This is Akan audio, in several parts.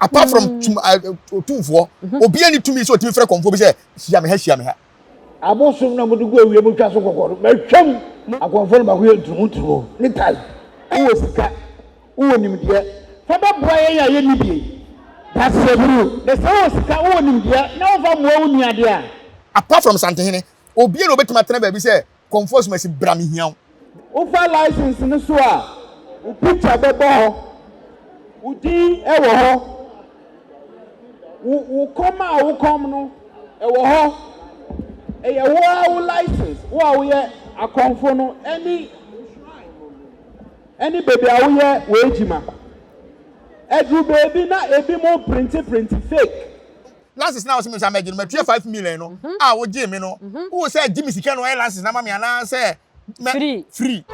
Apart from tum otumfoɔ, obiara ni tumi sɛ otumi frɛ kɔmfoɔ bi sɛ hyia me ha hyia me ha. Abosom na mode gu awia mu twa so kɔkɔ no, matwam. Akɔmfoɔ no baako yɛ nturumu nturumu ne tae. Wowɔ sika, wowɔ nimdeɛ, fa bɛboa yɛn a yɛnni bi yi. Daseburu, na sɛ wowɔ sika, wowɔ nimdeɛ na womfa mmoa wo nua deɛ a. Apart from Santehene, obiara na obetumi atena baabi sɛ kɔmfoɔ Asumasi bra mehia wo. Wofa license no so a, wo picture bɛbɔ hɔ, wo din wɔ hɔ, wo wo kɔm a wokɔm no ɛwɔ hɔ. Ɛyɛ wo ara wo license, wo a woyɛ akɔmfo no ɛne wo shrine ɛne baabi a woyɛ w'adwuma. Ɛduru baabi na ebinom printe printe fake. License na wose me nsa mɛgye no matua 5 million no a wogyee me no, wowɔ sɛ gye me sika no ɔyɛ license na ma me anaasɛ mɛ Free. Free.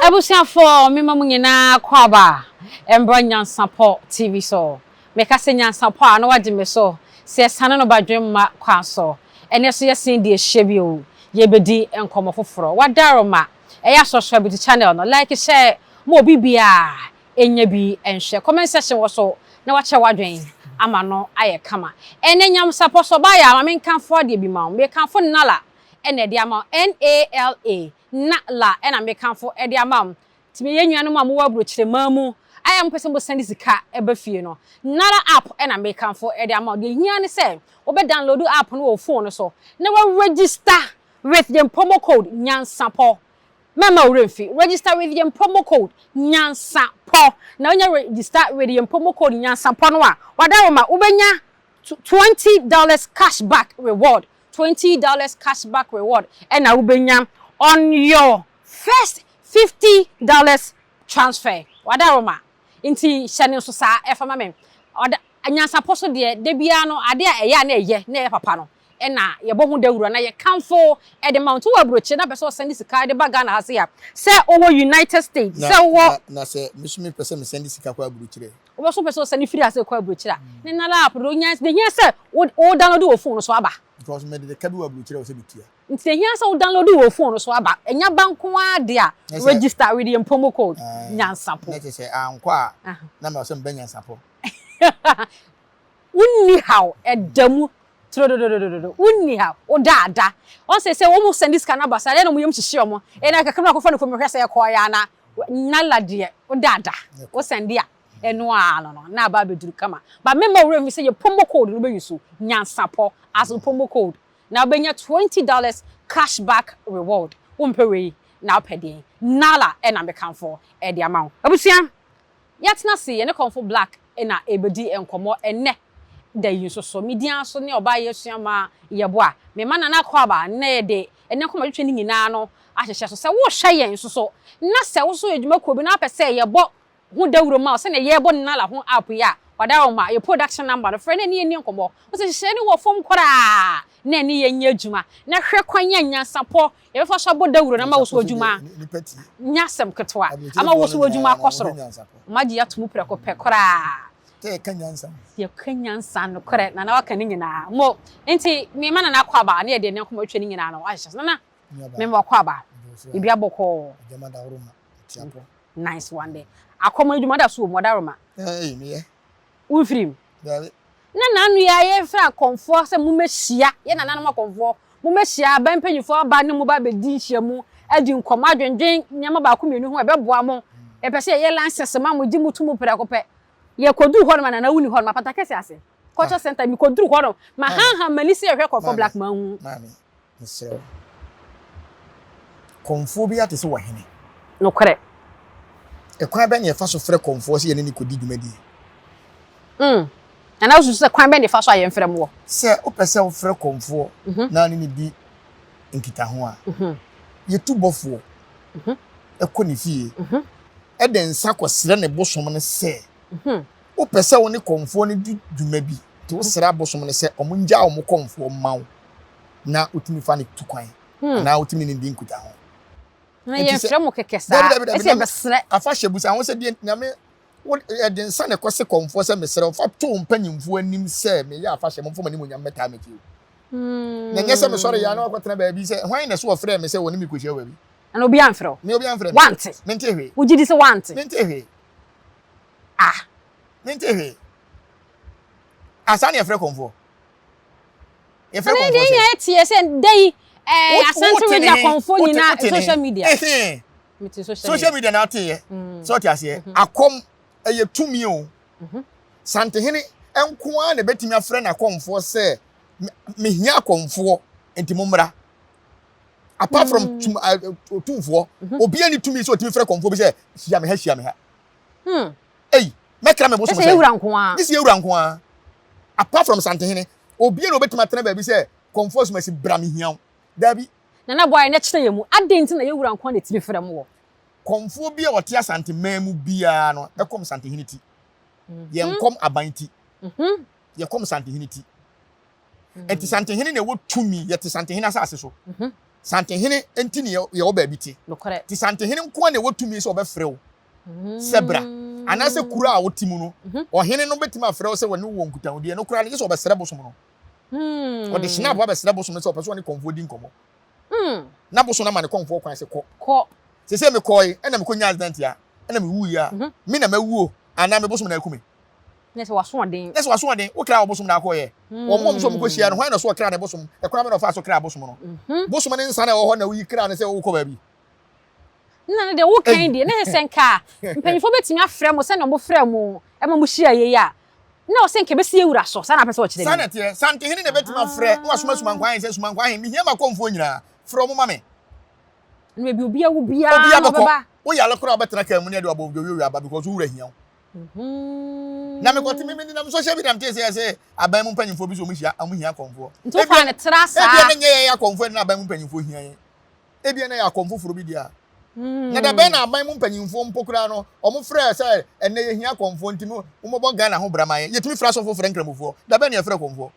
Abusuafoɔ, mema mo nyinaa kɔ aba mbra Nyansapɔ TV so. Meka sɛ Nyansapɔ a, na wagye me so sɛ yɛsane no badwemma kwan so. Ɛnnɛ nso yɛsen de ahyia bio, yɛrebɛdi nkɔmmɔ foforɔ. Wadaroma, ɛyɛ asɔsɔ Beauty channel no, like, share ma obi biara ɛnya bi nhwɛ. Comment section wɔ so na wakyerɛ w'adwen ama no ayɛ kama. Ɛnnɛ Nyansapɔ so ɔbaa yɛ a, ma menkamfo adeɛ bi ma wo. Mekamfo Nala ɛna ɛde ama wo. Nala, Nala ɛna mekamfo ɛde ama wo. Nti meyɛ nuanom a mowɔ aburokyerɛman mu a mopɛ sɛ mosɛnde sika ba fie no, Nala app na mekamfo de ama wo. Deɛ ɛhia ne sɛ wobɛ download app no wɔ wo phone no so na wa register with yɛn promo code Nyansapɔ. Mɛmma wo werɛ mfi, register with yɛn promo code Nyansapɔ. Na wonya register with yɛn promo code Nyansapɔ no a, wadaroma wobɛnya $20 cash back reward. $20 cash back reward ɛna wobɛnya on your first $50 transfer. Wadaroma nti hyɛ ne nso saa ɛfa ma me. Ɔda Nyansapɔ so deɛ, da biara no adeɛ a ɛyɛ a na ɛyɛ na ɛyɛ papa no ɛna yɛbɔ ho dawuro na yɛkamfo ɛde ma wo. Nti wowɔ aburokyire na pɛ sɛ ɔsɛnde sika de ba Ghana ha se a, sɛ wowɔ United States, Na sɛ wowɔ na na sɛ me nso mepɛ sɛ mesɛnde sika kɔ aburokyire. Wobɛ so pɛ sɛ ɔsɛnde firi ase kɔ aburokyire a, ne nala app no nya deɛ hia sɛ wo wo download wɔ phone no so aba. Because mede de ka bi wɔ aburokyire a ɛwɔ sɛ metua. Nti ehia sɛ wo download wɔ phone no so aba. Enya ba nko ara de a, Na sɛ register with yɛn promo code ɛɛ Nyansapɔ. Na kyerɛ sɛ ankɔ a na mewɔ sɛ meba Nyansapɔ. Wonni haw, ɛda mu turodododododo. Wonni haw, woda a da. Wɔn sɛ sɛ wɔn sɛnde sika no aba saa, ɛyɛ na wɔn yam hyehye wɔn. Ɛna kakra bi na akɔfa no fam hwɛ sɛ ɛkɔɔ yɛ ana. Nala deɛ, woda a da. Wo sɛnde a, ɛno ara no no, na aba abɛduru kama. But memma wo werɛ mfi sɛ yɛ promo code no wobɛyi so, Nyansapɔ as wo promo code. Na wobɛnya $20 cash back reward. Wompɛ wei na wopɛ deɛn? Nala ɛna mekamfo ɛde ama wo. Abusua, yɛatena ase, yɛne Kɔmfo Black na ɛrebɛdi nkɔmmɔ ɛnnɛ da yi nso so. Me din ara so ne ɔbaa yi asua ma yɛboa. Me ma Nana Akwaaba na yɛde ɛnnɛ nkɔmmɔtwetwe no nyinaa no ahyehyɛ so. Sɛ wohwɛ yɛn nso so na sɛ wo nso yɛ dwumakuo bi na wopɛ sɛ yɛbɔ ho dawuro ma wo sɛnea yɛrebɔ Nala ho app yi a, wada wo ma yɛ production number no, frɛ na ɛne yɛn nni nkɔmmɔ. Wo sɛ nhyehyɛeɛ no wɔ fam koraa na ɛne yɛn nyɛ adwuma na hwɛ kwan a nyansapɔ yɛbɛfa so abɔ dawuro no ama wo so adwuma nyɛ asɛm ketewa ama wo so adwuma akɔ soro. Magye ato mu prɛko pɛ koraa. Yɛka nyansa nokorɛ Nana waka ne nyinaa mo nti mema Nana akɔ aba na yɛde ne nkɔmmɔ atwa ne nyinaa no ahyehyɛ so. Nana mema wakɔ aba biribi abɔkɔɔ. Nice one dɛ. Akɔm adwuma da so wɔ mu ɔdaroma. Ɛɛ meyɛ. Womfiri mu. Dabi. Na n'ano yi a yɛfrɛ akɔmfoɔ sɛ mommɛhyia, yɛn nananom akɔmfoɔ, mommɛhyia, aban mpanyinfoɔ aba ne mo ba abɛdi nhyiamu, adi nkɔmmɔ, adwendwen nneɛma baako mmienu ho a ɛbɛboa mo. Yɛpɛ sɛ yɛyɛ license ma mo, gye mo to mu prɛko pɛ. Yɛkɔduru hɔ nom a, Nana wonni hɔ nom, Apata Kɛse ase, Culture Center, mekɔduru hɔ nom, mahanham m'ani sɛ yɛhwɛ kɔmfoɔ Black manhu. Maame, mesrɛ wo. Kɔmfoɔ biara te sɛ ɔhene. Nokorɛ. Ɛkwan bɛn na yɛfa so frɛ kɔmfoɔ sɛ yɛne no kɔdi dwumadie? Mm. Nana wosusu sɛ kwan bɛn na yɛfa so a yɛmfrɛ moɔ? Sɛ wopɛ sɛ wofrɛ kɔmfoɔ na wo ne no di nkitaho a, yɛtu bɔfoɔ kɔ ne fie de nsa kɔsrɛ ne bosom no sɛ wopɛ sɛ wo ne kɔmfoɔ no di dwuma bi, nti wosrɛ abosom no sɛ wɔngyaa wɔn kɔmfoɔ mma wo na wotumi fa no tu kwan anaa wotumi ne no di nkutaho. Na yɛmfrɛ mo kɛkɛ saa, ɛsɛ yɛbɛsrɛ. Afahyɛ busa ho sɛ deɛ Nyame wo yɛde nsa na ɛkɔse kɔmfoɔ sɛ mesrɛ wo fa to wo mpanyimfoɔ anim sɛ meyɛ afahyɛ momfa mo animuonyam mmɛtaa m'akyi o. Na ɛnyɛ sɛ mesɔre yɛ a na wakɔtena baabi sɛ hwan na ɛso ɔfrɛɛ me sɛ wɔne me kɔhyia wɔ baabi. Ɛna obi amfrɛ wo? Me obi amfrɛ me. Wante? Mente hwee. Wogye di sɛ wante? Mente hwee. Ah. Mente hwee. Ah, saa na yɛfrɛ kɔmfoɔ. Yɛfrɛ kɔmfoɔ sɛ. Ɛna ɛteɛ sɛ da yi ɛɛ Asante region akɔmfoɔ nyinaa social media. Mete social media na ateyɛ. Sɛ ɔte aseɛ. Akɔm ɛyɛ tumi o. Santehene nko ara na ɛbɛtumi afrɛ n'akɔmfoɔ sɛ mehia akɔmfoɔ nti mommra. Apart from tum otumfoɔ, obiara ni tumi sɛ ɔtumi frɛ kɔmfoɔ bi sɛ hyia me ha hyia me ha. Ei, mɛkra me bosom sɛ. Ɛsɛ ewura nko ara. Gye sɛ ewura nko ara. Apart from Santehene, obiara na obetumi atena baabi sɛ Kɔmfoɔ Asumasi bra mehia wo. Daabi. Nana Boaye na kyerɛ yɛn mu, adɛn nti na yɛn wura nko ara na etumi frɛ mo wɔ? Kɔmfoɔ bi a ɔte Asanteman mu biara no kɔm Santehene ti. Yɛnkɔm aban ti. Yɛkɔm Santehene ti. Enti Santehene na ɛwɔ tumi, yɛte Santehene asase so. Santehene nti na yɛwɔ baabi te. Nti Santehene nko ara na ɛwɔ tumi sɛ ɔbɛfrɛ wo sɛ bra. Anaasɛ kuro a wote mu no, ɔhene no bɛtumi afrɛ wo sɛ wɔne wo wɔ nkutahodie. Ɛno koraa no, gye sɛ ɔbɛsrɛ bosom no. Ɔde hyena aboa bɛsrɛ bosom no sɛ ɔpɛ sɛ ɔne kɔmfoɔ di nkɔmmɔ. Na bosom no ama ne kɔmfoɔ kwan sɛ kɔ. Seesei mekɔe, ɛna mekɔnyaa accident a, ɛna mewuiɛ a, me na mawuo anaa me bosom na aku me? Na sɛ w'asoɔden. Na sɛ w'asoɔden, wo kra wɔ bosom na akɔyɛ. Wɔn a wɔn nso wɔkɔhyia no, hwan na ɔso ɔkra ne bosom? Ɛkwan bɛn na ɔfaa so kraa bosom no? Bosom ne nsa na ɛwɔ hɔ na woyi kra no sɛ wokɔ baabi. Nna no deɛ woka yi deɛ, na ɛsɛ sɛ nka mpanyinfoɔ bɛtumi afrɛ mo sɛdeɛ wɔfrɛɛ mo ma mohyiaeɛ yi a, na ɛwɔ sɛ nka ɛbɛsi yɛn wura so. Saa na apɛ sɛ ɔkyerɛ Saa na ɛteɛ. Santehene na ɛbɛtumi afrɛ na wasoma Sumankwaa Ahen sɛ, Sumankwaa Ahen, mehia m'akɔmfoɔ nyinaa, frɛ wɔn ma me. Na baabi obiara wɔ biara no Obiara bɛkɔ. Woyare koraa a, wobɛtena kaa mu na yɛde wo abɔ odwoyowyo aba because wo wura hia wo. Na mekɔte me menenam social media mete sɛ yɛsɛ aban mu mpanyimfoɔ bi sɛ wɔn hyia wɔn hia akɔmfoɔ. Nti wofa ne tra saa. Ebia na nyɛ yɛn akɔmfoɔ na aban mu mpanyimfoɔ hia yɛn. Ebia na yɛ akɔm foforɔ bi deɛ. Na da bɛn na aban mu mpanyimfoɔ mpo koraa no wɔn frɛ sɛ ɛnɛ yɛhia akɔmfoɔ nti mo wɔbɔ Ghana ho bra ma yɛn. Yɛtumi frɛ asɔfoɔ frɛ nkramofoɔ. Da bɛn na yɛfrɛ akɔmfoɔ?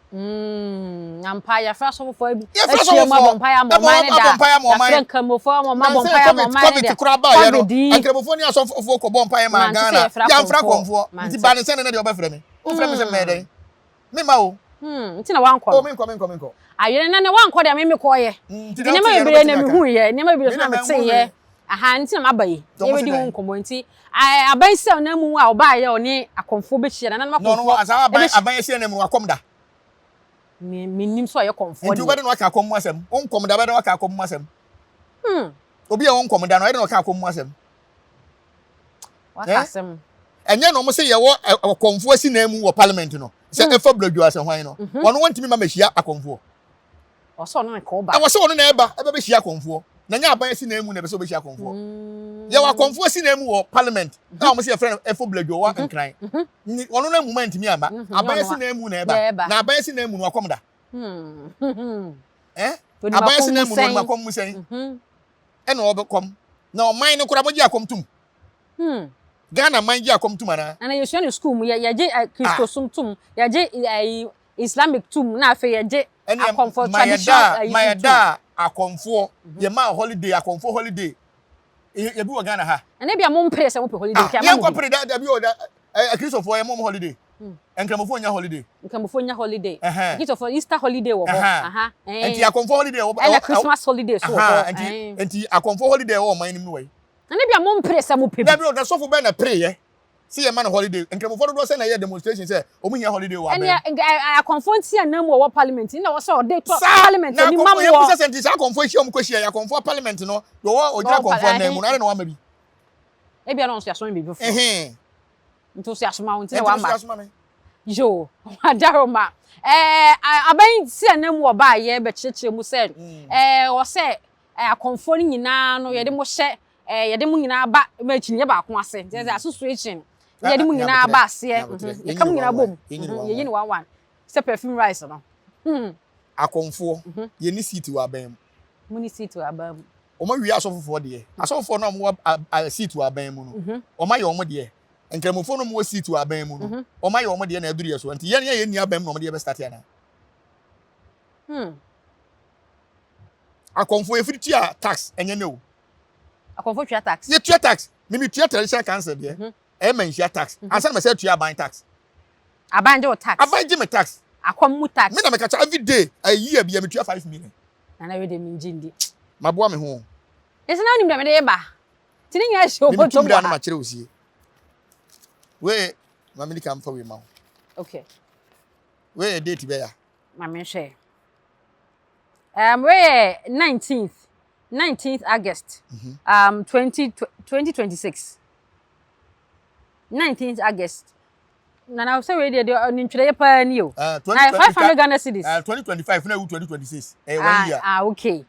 Ampa, yɛfrɛ asɔfofoɔ ahyia mu abɔ mpaeɛ ama ɔman no da. Yɛfrɛ nkramofoɔ ama wɔn abɔ mpaeɛ ama ɔman no da. Covid koraa baeɛ no, nkramofoɔ ne asɔfofoɔ kɔbɔ mpaeɛ maa Ghana. Yɛamfrɛ akɔmfoɔ. Nti ba ne sɛ ne na deɛ wɔbɛfrɛ me. Wofrɛ me sɛ mmɛyɛ dɛn? Memma o. Nti na wankɔ no. Oh, menkɔ, menkɔ, menkɔ. Ayere na ne wankɔ deɛ me mekɔɔyɛ. Nti nneɛma bebree na mehuiɛ, nneɛma bebree nso na meteeɛ. Aha, nti na maba yi. Yɛbɛdi ho nkɔmmɔ nti aban si ananmu a ɔbaeɛ a ɔne akɔmfoɔ bɛhyia, nananom akɔmfoɔ. No, no, saa aban, aban asi ananmu no, wakɔm da. Me, mennim sɛ ɔyɛ kɔmfoɔ deɛ. Nti wobɛde no aka akɔm mu asɛm? Wonkɔm da, wobɛde no aka akɔm mu asɛm? Obi a ɔnkɔm da no, ɔyɛ dɛn na ɔka akɔm mu asɛm? Waka asɛm. Ɛnyɛ na wɔn sɛ yɛwɔ akɔmfoɔ asi nan mu wɔ parliament no, sɛ ɛfa Bladwo asɛ hwan no, wɔn wɔntumi ma mɛhyia akɔmfoɔ. Ɔsɛ ɔno na ɛkɔ ba. Ɛwɔ sɛ ɔno na ɛba ɛbɛ bɛhyia akɔmfoɔ. Na nyɛ aban asi nan mu na ɛbɛ sɛ ɔbɛhyia akɔmfoɔ. Yɛwɔ akɔmfoɔ asi nan mu wɔ parliament na wɔn sɛ yɛfrɛ no ɛfo Bladwo wɔ Nkran. Ɔno na muma ntumi amba. Aban asi nan mu na ɛba. Na aban asi nan mu no akɔm da. Eh? Aban asi nan mu no ɔnim akɔm mu sɛn? Ɛna ɔbɛkɔm. Na ɔman no koraa mogye akɔm tom. Ghana man gye akɔm tom anaa? Nana yɛsua no school mu yɛgye Kristosom tom yɛgye Islamic tum na afei yɛgye akɔmfoɔ traditional ayi ma yɛda akɔmfoɔ yɛ ma holiday akɔmfoɔ holiday yɛ bi wɔ Ghana ha. Ɛnna bi a mo mpere sɛ mo pɛ holiday nti ama mo bi. Yɛn kɔ pere da da bi wɔ da akristofoɔ yɛ mo mo holiday. Nkramofoɔ nya holiday. Nkramofoɔ nya holiday. Akristofoɔ Easter holiday wɔ hɔ. Nti akɔmfoɔ holiday wɔ. Ɛna Christmas holiday so wɔ hɔ. Nti nti akɔmfoɔ holiday wɔ ɔman no mu wɔ yi. Ɛnna bi a mo mpere sɛ mo pɛ bi. Dabi o na sɔfo bɛn na pere yɛ. Sɛ yɛma no holiday, Nkramofoɔ dodoɔ sɛn na ɛyɛ demonstration sɛ wɔn hia holiday wɔ abɛn? Ɛneɛ akɔmfoɔ nti anam mu ɔwɔ parliament nna wɔ sɛ ɔde tɔ parliament anim ma moɔ. Saa na akɔmfoɔ yɛbusa sɛ nti saa akɔmfoɔ ahyia wɔn kɔ hyia yɛ akɔmfoɔ parliament no deɛ ɔwɔ ɔgyina akɔmfoɔ anan mu no adɛn na wamma bi? Ebia na ɔnso yasoma no biribi foforɔ. Nti ɔso yasoma wo nti na wamma. Yoo Adaroma ɛɛ aban si anam mu ɔbaa yɛ bɛkyerɛkyerɛ mu sɛ ɛɛ ɔsɛ akɔmfoɔ no nyinaa no yɛde mo hyɛ Eh, yɛde mo nyinaa ba ma akyinnye baako ase. Nti sɛ association, yɛde mo nyinaa ba aseɛ. Yɛka mo nyinaa bom. Yɛyi no one one. Sɛ perfume rice no. Akɔmfoɔ, yɛnni seat wɔ aban mu. Monni seat wɔ aban mu. Wɔn awie asɔfofoɔ deɛ. Asɔfofoɔ no a wɔwɔ seat wɔ aban mu no, wɔn ayɛ wɔn deɛ. Nkramofoɔ no a wɔwɔ seat wɔ aban mu no, wɔn ayɛ wɔn deɛ na aduru yɛ so. Nti yɛn a yɛnni aban mu na wɔn deɛ bɛ start anaa? Akɔmfoɔ yɛfiri tua tax, ɛnyɛ nɛ o. Akɔmfo tua tax. Yɛtua tax. Me metua traditional council deɛ. Ɛyɛ ma nhyia tax. Ansa na mɛsɛ tua aban tax. Aban gye wo tax. Aban gye me tax. Akɔm mu tax. Me na meka kyɛ every day a year bia metua 5 million. Nana wei deɛ mengye ndi. Maboa me ho o. Ɛsɛ na wonim deɛ mede reba. Nti ne nyinaa hyɛ Me metu wo bɔtɔm mmira wɔ na ha. makyerɛ wo sie. Wei ma medi kan mfa wei ma wo. Okay. Wei yɛ date bɛya. Ma menhwɛ. Um, wei yɛ 19th, 19th August, um, 20, 2026. 19th August. Nana sɛ wei deɛ deɛ ne ntwerɛeɛ paa ni o. Uh, Na 500 Ghana cedis. 2025 na ewu 2026. Ɛyɛ one Ah, year. ah, okay.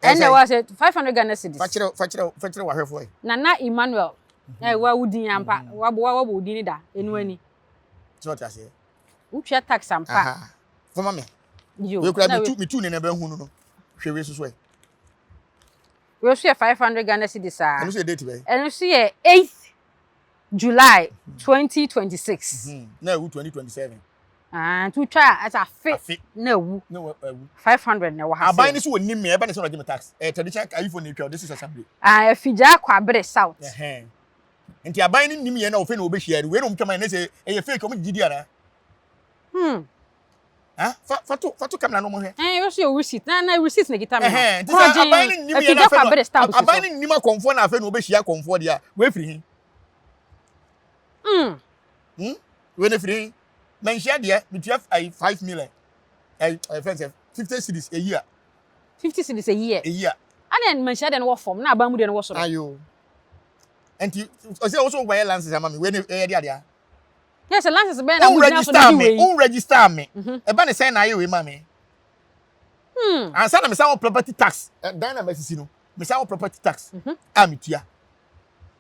Ɛyɛ Ɛnna sɛn? ɛwɔ sɛ 500 Ghana cedis. Fa kyerɛ fa kyerɛ fa kyerɛ w'ahwɛfoɔ yi. Nana Emmanuel. Ɛ wa wo din ampa. Wabɔ wabɔ wo din da. Enu ani. Sɛ ɔte aseɛ. Wotua tax ampa. Aha. Fa ma me. Yo. Wei koraa Na metu metu ne na ɛbɛhu no no. Hwɛ wei soso ɛ. wei nso yɛ 500 Ghana cedis a. Ɛno nso yɛ date bɛn? Ɛno nso yɛ 8th July 2026. Na ɛwu 2027. Ah, nti wotwa a ɛsɛ afe Afe. na awu. Na ɛwu. 500 na ɛwɔ ha Aban sɛ. ne so wɔ nim me ɛba ne sɛ ɔgye me tax. Ɛyɛ traditional ayifo na etwa this is assembly. Ah, Afigyaa Kwabere South. Ɛhɛn. Nti aban ne nim yɛn na ɔfɛ na ɔbɛhyia no. Wei na ɔmo twa ma yɛn ne sɛ ɛyɛ fake ɔmo gye di anaa? Ah, fa fa to fa to camera no ɔmo hwɛ. Eh, wei nso yɛ receipt. Na na receipt na ekita me no. Ɛhɛn, nti sɛ aban ne nim yɛn na Afigyaa afɛ Kwabere na stamp si aban so. ne nim akɔmfoɔ na afɛ na ɔbɛhyia akɔmfoɔ deɛ a wei firi he? Wei ne firi he? Manhyia deɛ metua ayi 5 million. Ayi ɛyɛ fɛn sɛ 50 cedis a year. 50 cedis a year. A year. Ana manhyia deɛ no wɔ fam na aban mu deɛ no wɔ soro. Ayo. Nti ɔsɛ ɔsɛ wɔyɛ license ama me wei ne ɛyɛ de adeɛ. Yɛ sɛ license bɛn na Wo mo gyina so register de di me, wei. wo register me. Ɛba ne sɛn na ayɛ wei ma me. Ansa na mesan wɔ property tax. Dan na masisi no. Mesan wɔ property tax. A metua.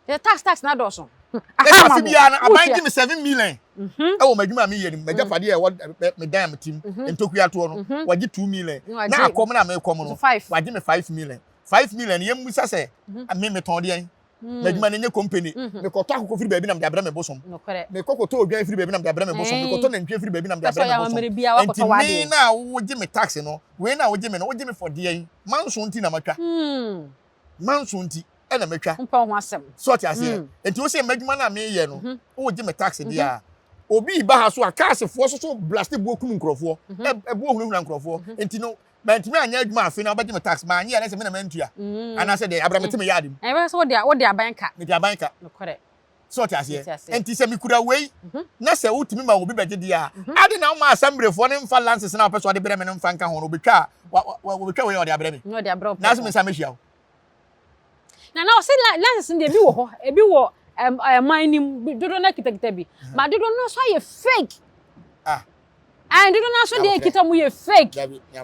Yɛ tax tax na dɔɔso. Ɛsɛ afe biara no aban gye me 7 million. Ɛwɔ m'adwuma a meyɛ no mu. M'agyapadeɛ a ɛwɔ me dan a metim. Ntokua toɔ no. Wɔgye 2 million. Na akɔm na mekɔm no. Wɔagye me 5 million. 5 million yɛmmisa sɛ me metɔn deɛn. M'adwuma no nyɛ company. Mekɔtɔ akokɔ firi baabi na mede abrɛ me bosom. Mekɔ kɔtɔ odwan firi baabi na mede abrɛ me bosom. Mekɔtɔ nantwie firi baabi na mede abrɛ me bosom. Nti me na wogye me tax no, wei na wogye me no, wogye me for deɛn? Manso nti na matwa. Manso nti ɛna matwa. So ɔte aseɛ? Nti wo sɛ m'adwuma no a meyɛ no, wogye me tax deɛ a, obi ba ha so a cars-foɔ so so blast buo kum nkurɔfoɔ, ɛbuo hunahuna nkurɔfoɔ. Nti no, mantumi anyɛ adwuma afe na wobɛgye me tax, manyɛ a na sɛ me na mantua. Anaasɛ deɛ, abra mete me yard mu. Ɛbɛyɛ sɛ wode wode aban ka. Mede aban ka. Nokorɛ. So ɔte aseɛ? Nti sɛ mekura wei na sɛ wotumi ma obi bɛgye deɛ a, ade na woma asɛmbrefoɔ no mfa lances na wɔpɛ sɛ wɔde brɛ me no mfa nka ho no, wɔbɛtwa a, wɔbɛtwa wei a wɔde abrɛ me. Na ɔde abrɛ wo Nanso me nsa mɛhyia wo. Na na ɔsɛ lances no deɛ ebi wɔ hɔ, ebi wɔ ɛman no mu, dodoɔ no akitakita bi. Ba dodoɔ no nso ayɛ fake. Ah. And dodoɔ no nso deɛ ekita mu yɛ fake.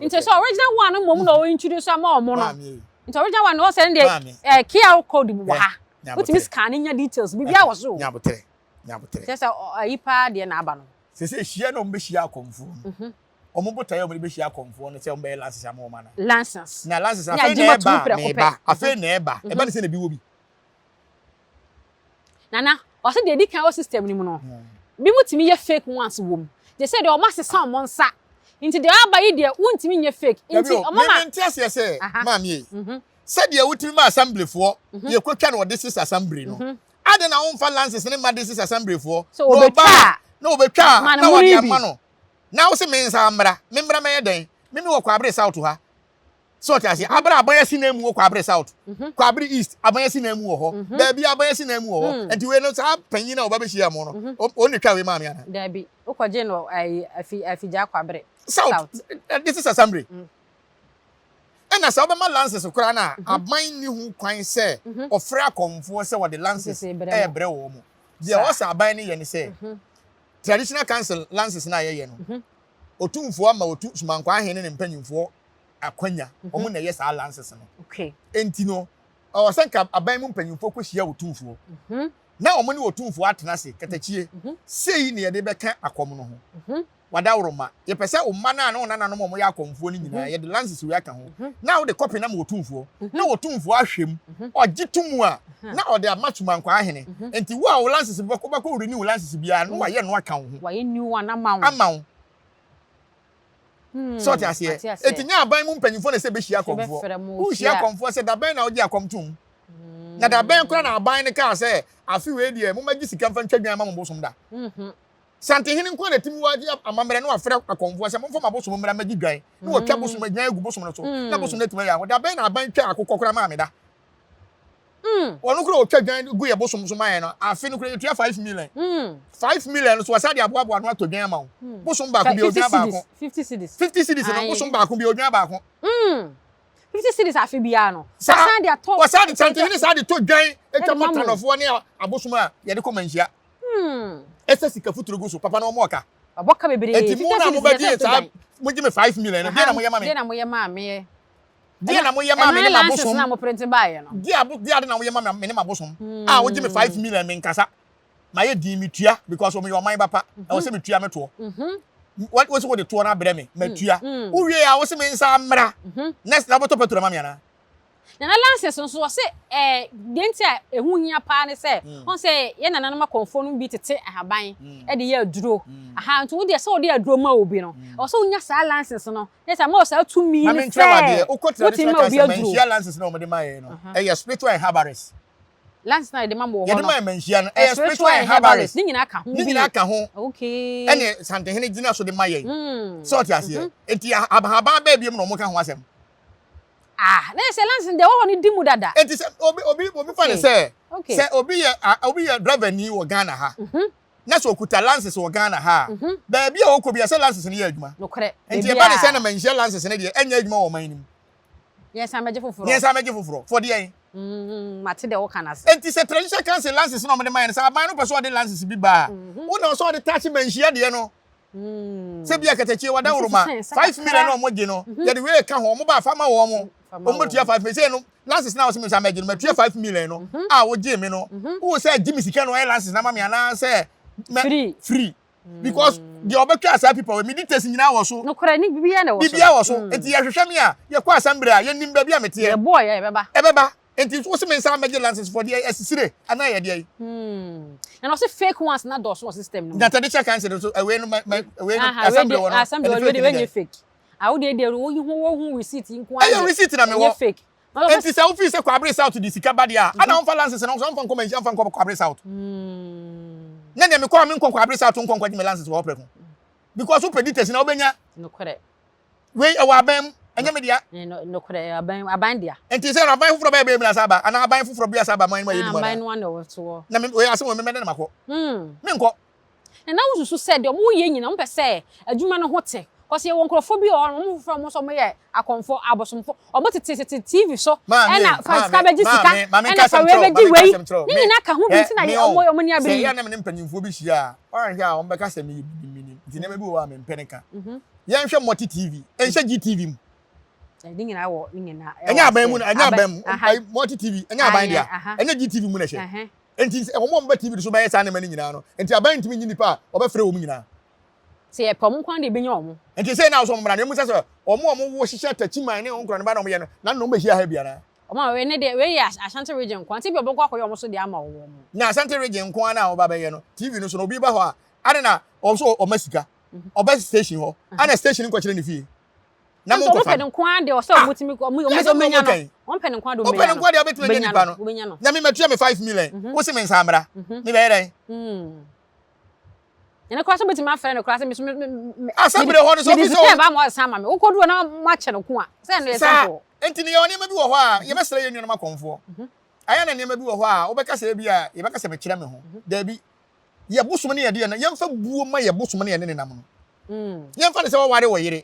Nti sɛ original one no mmom na ɔwɔ introduce ama wɔn no. Nti original one no ɔsɛ no deɛ eh, QR code wɔ ha. Wotumi scan nya details, biribiara wɔ so. Nyabotere, nyabotere. Kyerɛ sɛ ayi paa deɛ na aba no. Sɛ sɛ hyia na wɔn bɛhyia akɔmfoɔ no. Wɔn botaeɛ a wɔde bɛhyia akɔmfoɔ no sɛ wɔn bɛyɛ license ama wɔn ana? License. Na license afei na ɛba a meba afei na ɛba ɛba ne sɛ na ebi wɔ bi. Nana ɔsɛ deɛ edi kan wɔ system no mu no bi mu tumi yɛ fake ones wɔ mu de sɛ deɛ wɔn asesa wɔn nsa nti deɛ aba yi deɛ wuntumi nyɛ fake nti wɔn ma. Dabi o nti aseɛ sɛ maame yi sɛdeɛ wotumi ma assemblyfoɔ yɛ kotwa na wɔde sisi assembly no adi na wɔnfa license ne ma de sisi assemblyfoɔ na ɔba na wɔbɛtwa na wɔde ama no. Na wo se me nsa mmra, me mmra mɛyɛ dɛn? Me me wɔ Kwabre South ha. So ɔte aseɛ? Abra aban asi nan mu wɔ Kwabre South. Kwabre East, aban asi nan mu wɔ hɔ. Baabi aban asi nan mu wɔ hɔ. Nti wei no saa panyin a ɔba bɛhyia mo no, ɔno na etwa wei maa me anaa? Dabi, wokɔgye no ayi afi Afigya Kwabre South. This is assembly. Ɛna sɛ wobɛma lances koraa no a, aban nni ho kwan sɛ ɔfrɛ akɔmfoɔ sɛ wɔde lances ɛrebrɛ wɔn. Deɛ ɛwɔ sɛ aban no yɛ ne sɛ, Traditional council lances no a yɛyɛ no, Otumfoɔ ama Otu Sumankwaa Ahene ne ne mpanyimfoɔ akwanya, wɔn na ɛyɛ saa lances no. Enti no, ɛwɔ sɛ nka aban mu mpanyimfoɔ kɔhyia Otumfoɔ na wɔn ne Otumfoɔ atena ase, katakyie, sei na yɛde bɛka akɔm no ho. Wadaworoma, yɛpɛ sɛ wo mma no a ne wo nananom a wɔyɛ akɔmfoɔ no nyinaa, yɛde lances wei aka ho, na wode kɔpe no ama Otumfoɔ, na Otumfoɔ ahwɛ mu, ɔgye to mu a, na ɔde ama Sumankwaa Hene. Enti wo a wo lances bɛkɔ, wobɛkɔ renew lances biara no, na wayɛ no aka wo ho. Wayɛ new one ama wo. Ama wo. Sɛ ɔte aseɛ? Enti nyɛ aban mu mpanyimfoɔ na ɛsɛ bɛhyia akɔmfoɔ. Wohyia akɔmfoɔ sɛ, da bɛn na wogye akɔm tom? Na da bɛn koraa na aban no kaa sɛ, afe wei deɛ, mommɛgye sika mfa ntwa dwan mma mo bosom da? Santehene nko na ɛtumi wɔ amammerɛ na wafrɛ akɔmfoɔ sɛ momfa m'abosom mmra mmɛgye dwan na wɔtwa bosom dwan agu bosom no so na bosom no atumi ayɛ aho. Da bɛn na aban twaa akokɔ koraa maa me da? Ɔno koraa ɔtwa dwan gu yɛ bosom so ma yɛn no, afe no koraa yɛtua 5 million. 5 million no so wɔsan de aboaboa ano atɔ dwan ama wo. Bosom baako bi odwan baako. 50 cedis. 50 cedis no, bosom baako bi odwan baako. 50 cedis afe biara no. Saa Wɔsan de atɔ. Wɔsan de Santehene saa de tɔ dwan atwa ma tanɔfoɔ ne abosom a yɛde kɔ manhyia. Ɛsɛ sika futuro gu so papa na wɔn ɔka. Ɔbɔ ka bebree. Eti mu na mo bɛ gye saa, mo gye me 5 million no, deɛ na mo yɛ ma me? Deɛ na mo yɛ maa me? Deɛ na mo yɛ maa me ne ma bosom? Na mo print baayɛ no. Deɛ abo deɛ ade na mo yɛ ma me ne ma bosom? A wogye me 5 million, me nkasa. Ma yɛ din mi tua because wɔn yɛ ɔman ba pa. Ɛwɔ sɛ mi tua me toɔ. Wɔsi wɔde toɔ no abrɛ me, ma tua. Wowie a wosi me nsa mmra. Next na wɔbɛtɔ petrol ma mi ana? Nana, license nso wɔse deɛ nti a ɛho hia paa ne sɛ wɔn sɛ yɛn nananom akɔmfoɔ no bi tete ahaban de yɛ aduro aha, nti wo deɛ sɛ wɔde aduro ma obi no, ɛwɔ sɛ wonya saa license no ne sɛ ama wɔ saa tumi ne sɛ wotumi ma obi aduro. Manhyia license na wɔde ma yɛn no, ɛyɛ spiritual and herbalist. License na yɛde ma mo wɔ hɔ no, yɛde ma yɛn manhyia no, ɛyɛ spiritual and herbalist. Ne nyinaa ka ho. Ne nyinaa ka ho. Ɛne Santehene gyina so de ma yɛn sɛ ɔte aseɛ. Nti ahaban bɛɛ bi mu na wɔn ka ho asɛm. Ah, na yɛ sɛ license deɛ wɔwɔ no di mu dada. Eti sɛ obi fa ne sɛ obi yɛ driver ni wɔ Ghana ha na sɛ okuta license wɔ Ghana ha a, baabi a ɔkɔ bi a sɛ license no yɛ adwuma. Nokorɛ. Nti ɛba ne sɛ na manhyia license no deɛ, ɛnyɛ adwuma wɔ ɔman no mu. Yɛn san bɛgye foforɔ. Yɛn san bɛgye foforɔ for deɛ? Mate deɛ wɔka no ase. Nti sɛ Traditional Council license na ɔmo de ma yɛn no, sɛ aban no pɛ sɛ ɔde license bi ba a, wo na ɔsɛ ɔde touch manhyia deɛ no sɛ bi akatakyie wada woroma 5 million na ɔmo gye no, yɛde wei ka ho, ɔmo ba afa ma wɔn mo, ɔmo bɛtua 5 million sɛ no license na ɔsɛ mi nsa mɛgye no, mɛtua 5 million no a wogye mi no, wo sɛ gye mi sika no ɔyɛ license na ma mi anaasɛ free? Free, because deɛ ɔbɛtwa saa paper wɔ mi details nyinaa wɔ so. Nokorɛ ne biribiara na ɛwɔ so. Biribiara wɔ so, nti yɛhwehwɛ mi a, yɛkɔ assembly a, yɛnim baabi a meteɛ. Yɛbɔɔ yɛ yɛbɛba. Ɛbɛba. Nti wosi mi nsa mɛgye license for deɛ ɛsisire anaa yɛ deɛ yi? Na ɔsɛ fake ones na dɔɔso wɔ system no mu. Na Traditional Council nso, ɛwei no mɛ ɛwei no assembly wɔ no. Assembly wɔ no, deɛ fake awo deɛ woyi ho wo hu receipt nko ara. Ɛyɛ receipt na mi wɔ. Fake. Nti sɛ wofi sɛ Kwabre South de sika ba deɛ a, ana wɔmfa license no wɔmfa nkɔ Manhyia, wɔmfa nkɔ Kwabre South? Na deɛ mekɔ a, menkɔ Kwabre South nkɔ nkɔgye me license wɔ hɔ prɛko because wopɛ details na wobɛnya. Nokorɛ. Wei ɛwɔ aban mu, ɛnyɛ me dea. Nokorɛ, aban aban dea. Nti sɛ aban foforɔ bɛyɛ bɛyɛ mi asa aba anaa aban foforɔ bi asa aba man mu a yɛ nimu aban no ana ɔwɔ soɔ. Na me wei asɛm wɔ me mɛdɛ na makɔ, menkɔ. Na wosusu sɛ deɛ ɔmo yɛ nyina ɔmo pɛ sɛ adwuma no ho te kɔsi yɛwɔ nkurɔfoɔ bi wɔ hɔ, ɔmo foforɔ, ɔmo nso ɔmo yɛ akɔnfo abosomfo, ɔmo tete tete TV so ɛna fa sika bɛgye sika ɛna fa wei bɛgye wei, ne nyinaa ka ho bi nti na ɔmo ni abiri. Sɛ yɛn ne mpanyinfoɔ bi hyia a, ɔranhwɛ a ɔmo bɛka sɛ meyɛ bibi minim, nti nneɛma bi wɔ hɔ a mempɛ ne ka. Yɛnhwɛ Multi TV, ɛnhyɛ GTV mu. Ne nyinaa wɔ ne nyinaa. Ɛnyɛ aban mu na ɛnyɛ aban mu. Multi TV ɛnyɛ aban dea, ɛnyɛ GTV mu na ɛhyɛ. Nti wɔn a wɔbɛ TV so bɛyɛ saa nneɛma no nyinaa no, nti aban ntumi nyi nipa a ɔbɛfrɛ wɔn nyinaa. Sɛ yɛpɛ ɔmo kwan de ebenya ɔmo. Nti sɛ na ɔsɔ mmara na emu sɛ wɔn a wɔn wɔ hyehyɛ takyiman ne wɔn nkura ne ba na wɔn yɛ no na na wɔn bɛhyia ha bi anaa? Ɔmo a wei ne deɛ, wei yɛ Ashanti Region nko, nti bi ɔbɛkɔ akɔyɛ ɔmo so deɛ ama wɔn. Na Ashanti Region nko ara na ɔba bɛyɛ no TV no so no, obi ba hɔ a, ade na ɔmo so ɔma sika, ɔbɛ station hɔ ana station nkɔkyerɛ ne fie na mo nkɔfa no. Ɔmo pɛ ne nko ara deɛ, ɔsɛ ɔmo tumi ɔmo ɔmo nya no, ɔmo pɛ ne nko ara deɛ, ɔmo pɛ ne nko ara deɛ ɔbɛtumi anya nipa no. Na mi mɛtua mi 5 million, wosi mi nsa mmra, mi bɛyɛ dɛn? Ɛnɛ koraa sɛ wobɛtumi afrɛ no koraa sɛ meso me Asɛmbrɛ hɔ no sɛ mede ɔfi sɛ sika ɛba ma ɔsan ma me, wokɔduru na moakyɛ no ko a, sɛ ɛno yɛ saa simple. Nti ne yɛwɔ nneɛma bi wɔ hɔ a yɛbɛsrɛ yɛn nuanom akɔmfoɔ. Ayɛ na nneɛma bi wɔ hɔ a wobɛka sɛ ebi a yɛbɛka sɛ mekyerɛ me ho. Daabi, yɛ bosom ne yɛde yɛ no, yɛmfa buo ma yɛ bosom ne yɛne ne nam no. Yɛmfa ne sɛ wɔware wɔ yere,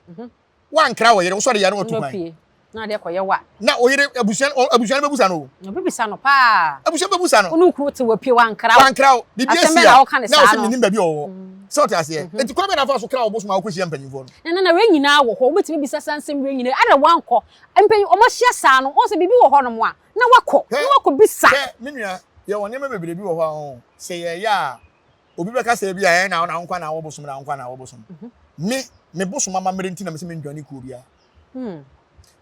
woankra wɔ yere, wosɔre yɛ no wɔto kwan na adeɛ kɔyɛ wa. Na oyere abusua no bɛbusa no o. Ɔbɛbisa no paa. Abusua bɛbusa no. Wo ne wo kunu te wapie, wankra wo. Wankra wo, biribi asi a na wɔsɛ menim baabi a ɔwɔ sɛ ɔte aseɛ. Nti kwan bɛ na afa so kra wo bosom a wokɔhyia mpanyimfoɔ no? Na na wei nyinaa wɔ hɔ, wobɛtumi bisa saa nsɛm wei nyinaa, ada wankɔ mpanyin ɔmo ahyia saa no, wɔn sɛ biribi wɔ hɔ nom a na wakɔ na wakɔ bisa. Hwɛ, me nua, yɛwɔ nneɛma bebree bi wɔ hɔ a ɔho sɛ yɛyɛ a, obi bɛka sɛ bi a ɛyɛ na wo nkwa na awɔ bosom, na wo nkwa na awɔ bosom. Me me bosom amammerɛ nti na mesɛ mendwane kuo biara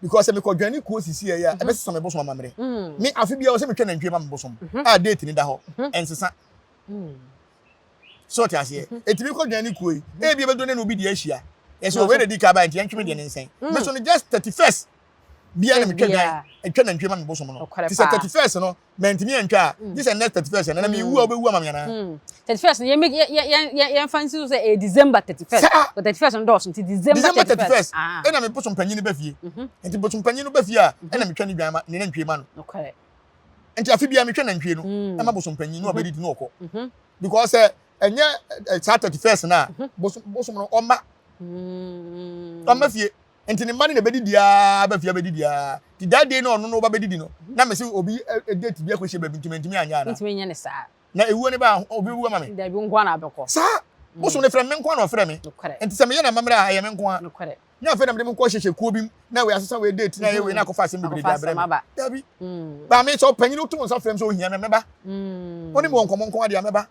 because sɛ mekɔ dwane kuo sisi ɛyɛ a, ɛbɛsesa me bosom amammerɛ. Me afe biara sɛ metwa nantwie ma me bosom a, date ni da hɔ, ɛnsesa sɛ ɔte aseɛ. Ɛtumi kɔ dwane kuo yi, ebi ɛbɛdɔ ne na obi deɛ ahyia yɛsɛ ɔwei na di ka ba, nti yɛntwe me deɛ ne nsɛn me so no just 31st. biara na metwa dwan, atwa nantwie ma me bosom no. Te sɛ 31st no, mantumi antwa a, gye sɛ next 31st ɛna na mewu a wobɛwu ama me anaa? 31st no, yɛmfa nsi so sɛ ɛyɛ December 31st. 31st no dɔɔso nti December 31st. Ɛna me bosom panyin no ba fie. Nti bosom panyin no ba fie a, ɛna metwa ne dwan ma ne nantwie ma no. Nti afe biara metwa nantwie no ɛma bosom panyin no ɔbɛdidi na ɔkɔ. Because sɛ ɛnyɛ saa 31st no a, bosom no ɔmma. Ɔmma fie. Nti ne mma no na ɛbɛdidi ara ba fie abɛdidi ara. Nti that day na ɔno no ɔba bɛdidi no, na mese obi date bi akɔhyia baabi nti mantumi anyɛ anaa? Wontumi nyɛ no saa. Na ewuo no ba a, obi bɛwu ama me? Dabi, wo nko ara na wobɛkɔ. Saa! Bosom no frɛ me, me nko ara na ɔfrɛ me. Nokorɛ. Nti sɛ meyɛ no amammerɛ a, ɛyɛ me nko ara. Nokorɛ. Nyɛ afei na mede me nko hyehyɛ kuo bi mu, na wei asesa wei date, na ɛyɛ wei, na akɔfa asɛm bebree de abrɛ me. Dabi. Ba me sɛ ɔpanyin woto wo nsa frɛ me sɛ ohia me a, mɛba. Wo ne me wɔ nkɔmmɔ nko ara deɛ a, mɛba.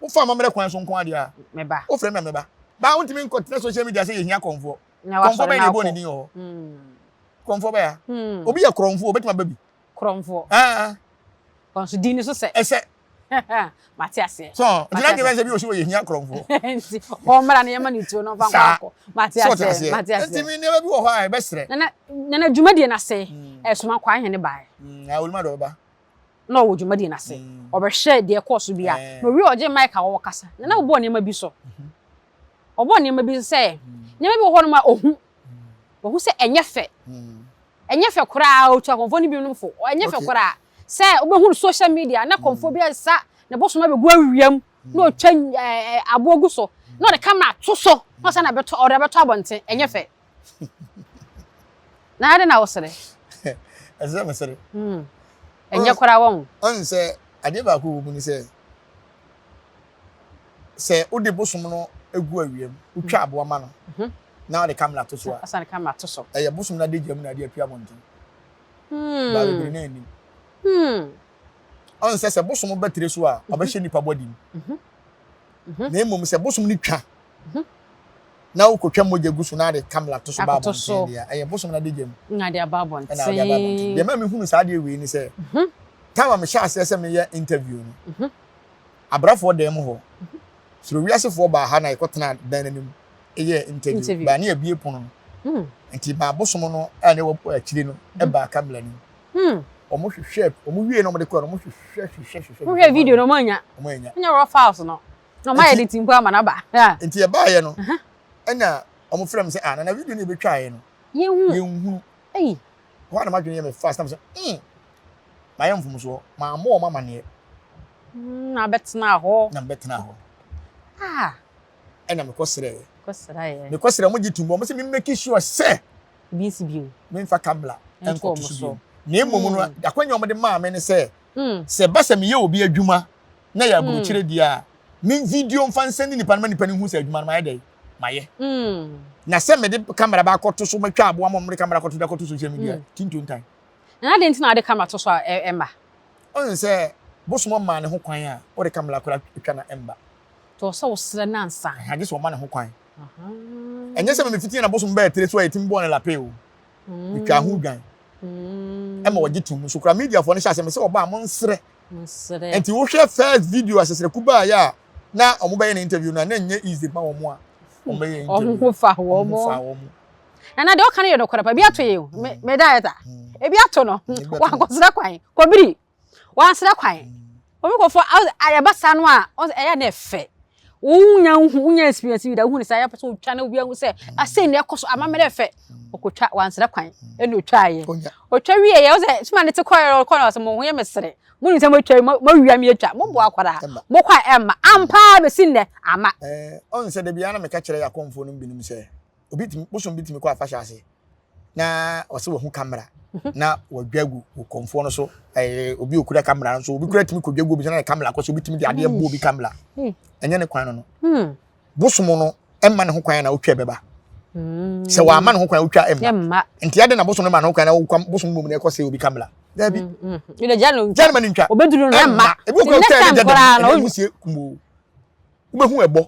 Wofa amammerɛ kwan so nko ara deɛ a, wofrɛ me a, mɛba. Ba wontumi nkɔtena social media sɛ yɛhia kɔmfoɔ. Kɔmfoɔ bɛn na ɛbɔ ne din wɔ hɔ? Kɔmfoɔ bɛn a? Obi yɛ korɔmfoɔ, obetumi aba bi. Korɔmfoɔ. Ah. Wɔn din no so sɛ. Ɛsɛ. Mate aseɛ. So, nti na adwene sɛ bi osi wɔ yɛ hia korɔmfoɔ. Nti ɔmmra na yɛma ne tuo na ɔmfa nkɔ akɔ. Mate aseɛ. Mate aseɛ. Nti mi nneɛma bi wɔ hɔ a ɛbɛsrɛ. Nana nana dwumadie no ase ɛsoma kɔ ahene baeɛ. Ah, oluma dɔ ɔba. Na ɔwɔ dwumadie no ase. Ɔbɛhwɛ deɛ ɛkɔɔ so bia. Na owie ɔgye mic a ɔkasa. Nana wobɔɔ nneɛma bi so. Ɔbɔɔ nneɛma bi sɛ, nneɛma bi wɔ hɔnom a ohu. Wahu sɛ ɛnyɛ fɛ. Ɛnyɛ fɛ koraa, otu akɔmfoɔ no binom fo. Ɛnyɛ fɛ koraa sɛ wobɛhu no social media na kɔmfoɔ bi asa ne bosom abɛgu awia mu na ɔtwa aboɔ gu so na ɔde camera to so na ɔsan abɛtɔ ɔde abɛtɔ abɔnten. Ɛnyɛ fɛ. Na ade na wosere. Ɛsɛ sɛ mesere. Ɛnyɛ koraa wɔn. Ɔn sɛ adeɛ baako wɔ mu ne sɛ sɛ wode bosom no gu awia mu, wotwa mm. aboa ma no mhm. na wode kamera to so a, ɛyɛ bosom no adagya mu na ade apue abɔnten. Hmm. Baa bebree na anim. Hmm. Ɔn sɛ sɛ bosom ba tire so a, mhm. ɔbɛhyɛ nipa bɔdi mu. Mhm. Na mmom sɛ bosom no twa na wokɔtwa mogya gu so na ade kamera to so ba abɔnten deɛ ɛyɛ bosom no adagya mu na ade aba abɔnten. Ɛna ade aba abɔnten. Deɛ ma mehunu saa adeɛ wei ne sɛ time a mehyɛ aseɛ sɛ meyɛ interview no Abrafoɔ dan mu hɔ. Soro wiasefoɔ baa ha na yɛkɔtenaa dan no anim yɛɛ interview. Baa ne yɛabue pono no. Hmm. Nti maa bosom no a na ɛwɔ akyire no hmm. baa kamera no mu. Hmm. Wɔn hwehwɛ, wɔn wie na wɔn de kɔɛ no, wɔn hwehwɛ hwehwɛ hwehwɛ. Wɔn hwɛ video no wɔn anya. Wɔn anya. Wɔn nya raw files no. Na wɔn ayɛ de ti mpo ama n'aba. Nti ɛbaayɛ no, ɛna wɔn frɛ mi sɛ ah nana video no yɛbɛtwaeɛ no. Yɛn hu. Yɛn hunu. Hɔ a na m'adwene yɛ me fast na me sɛ mm mayɛ mfomsoɔ mammɔ wɔn amaneɛ. Mm, na bɛtena hɔ. Na bɛtena hɔ. Ah. Ɛna mekɔ srɛɛ. Kɔ srɛɛ. Mekɔ srɛɛ wɔn gye tum wɔn sɛ me make sure sɛ. Ebi nsi bio. Memfa kamera nkɔto so bio. Na mmom no mm. akwanya wɔn de maa me ne sɛ. Mm. Sɛ ba sɛ meyɛ obi adwuma na yɛ aburokyerɛ deɛ a me video mfa nsɛn nipa no ma nipa no hu sɛ adwuma no mayɛ dɛ mayɛ. Mm. Na sɛ mede kamera ba akɔto so matwa aboa ma mede kamera akɔto de akɔto social media mm. tintontan. Na adɛn nti na wode kamera to so a ɛmma? Ɔn sɛ bosom ɔmaa ne ho kwan a wode kamera koraa twa na ɛmba. Nti ɔwɔ sɛ wosrɛ no ansa. Ɛhɛn gye sɛ ɔma ne ho kwan. Ɛnyɛ sɛ me mefiti na bosom bɛɛ tire so a yɛtumi bɔɔ no lape o. Metwaa ho dwan. Ɛma wɔgye tom nso koraa mediafoɔ no hyɛ aseɛ me sɛ ɔba a monsrɛ. Nti wohwɛ first video asɛsrɛku baayɛ a na wɔn bɛyɛ no interview no a na ɛnyɛ easy ma wɔn a wɔn bɛyɛ interview. Wɔn ho fa wɔn. Wɔn ho fa wɔn. Nana deɛ ɔka no yɛ nokorɛ pa ebi ato yɛ o me me director ebi ato no wankɔsrɛ kwan kɔbiri wansrɛ kwan obi kɔfɔ ayɛba saa no a ɛyɛ na ɛfɛ wonya nhu wonya experience bi da wohu ne saa yɛpɛ sɛ otwa na obi ahu sɛ asɛn na ɛkɔ so amammerɛ ɛfɛ ɔkɔtwa wansrɛ kwan ɛna otwaeɛ otwa wie yɛ ɔsɛ suma ne te kɔɛ ɔkɔ na ɔsɛ mo ho yɛ mesere mo nim sɛ moatwa yi moawia me atwa moboa akwadaa mokɔ a ɛmma ampa bɛsi nnɛ ama. Ɛɛ ɔn sɛ da biara na meka kyerɛ yɛ akɔmfoɔ no binom sɛ obi tumi bosom bi tumi kɔ afahyɛ ase na ɔsɛ wahu kamera mhm. na wadwa gu kɔnfoɔ no so ɛɛ obi okura kamera nso obi kura tumi kɔdwa gu obi so na ne kamera kɔ so obi tumi de adeɛ bɔ obi kamera hmm. ɛnyɛ ne kwan no no hmm. bosom no ɛmma ne ho kwan na otwa ɛbɛba hmm. sɛ wama ne ho kwan otwa ɛmma nti ade na bosom no ma ne ho kwan na okwa bosom mu na ɛkɔ sɛ obi kamera dabi gya no ma ne ntwa obeduru no ɛmma ebi okura otwa ɛne gya dɛm ɛna emu sie kumoo wobɛhu ɛbɔ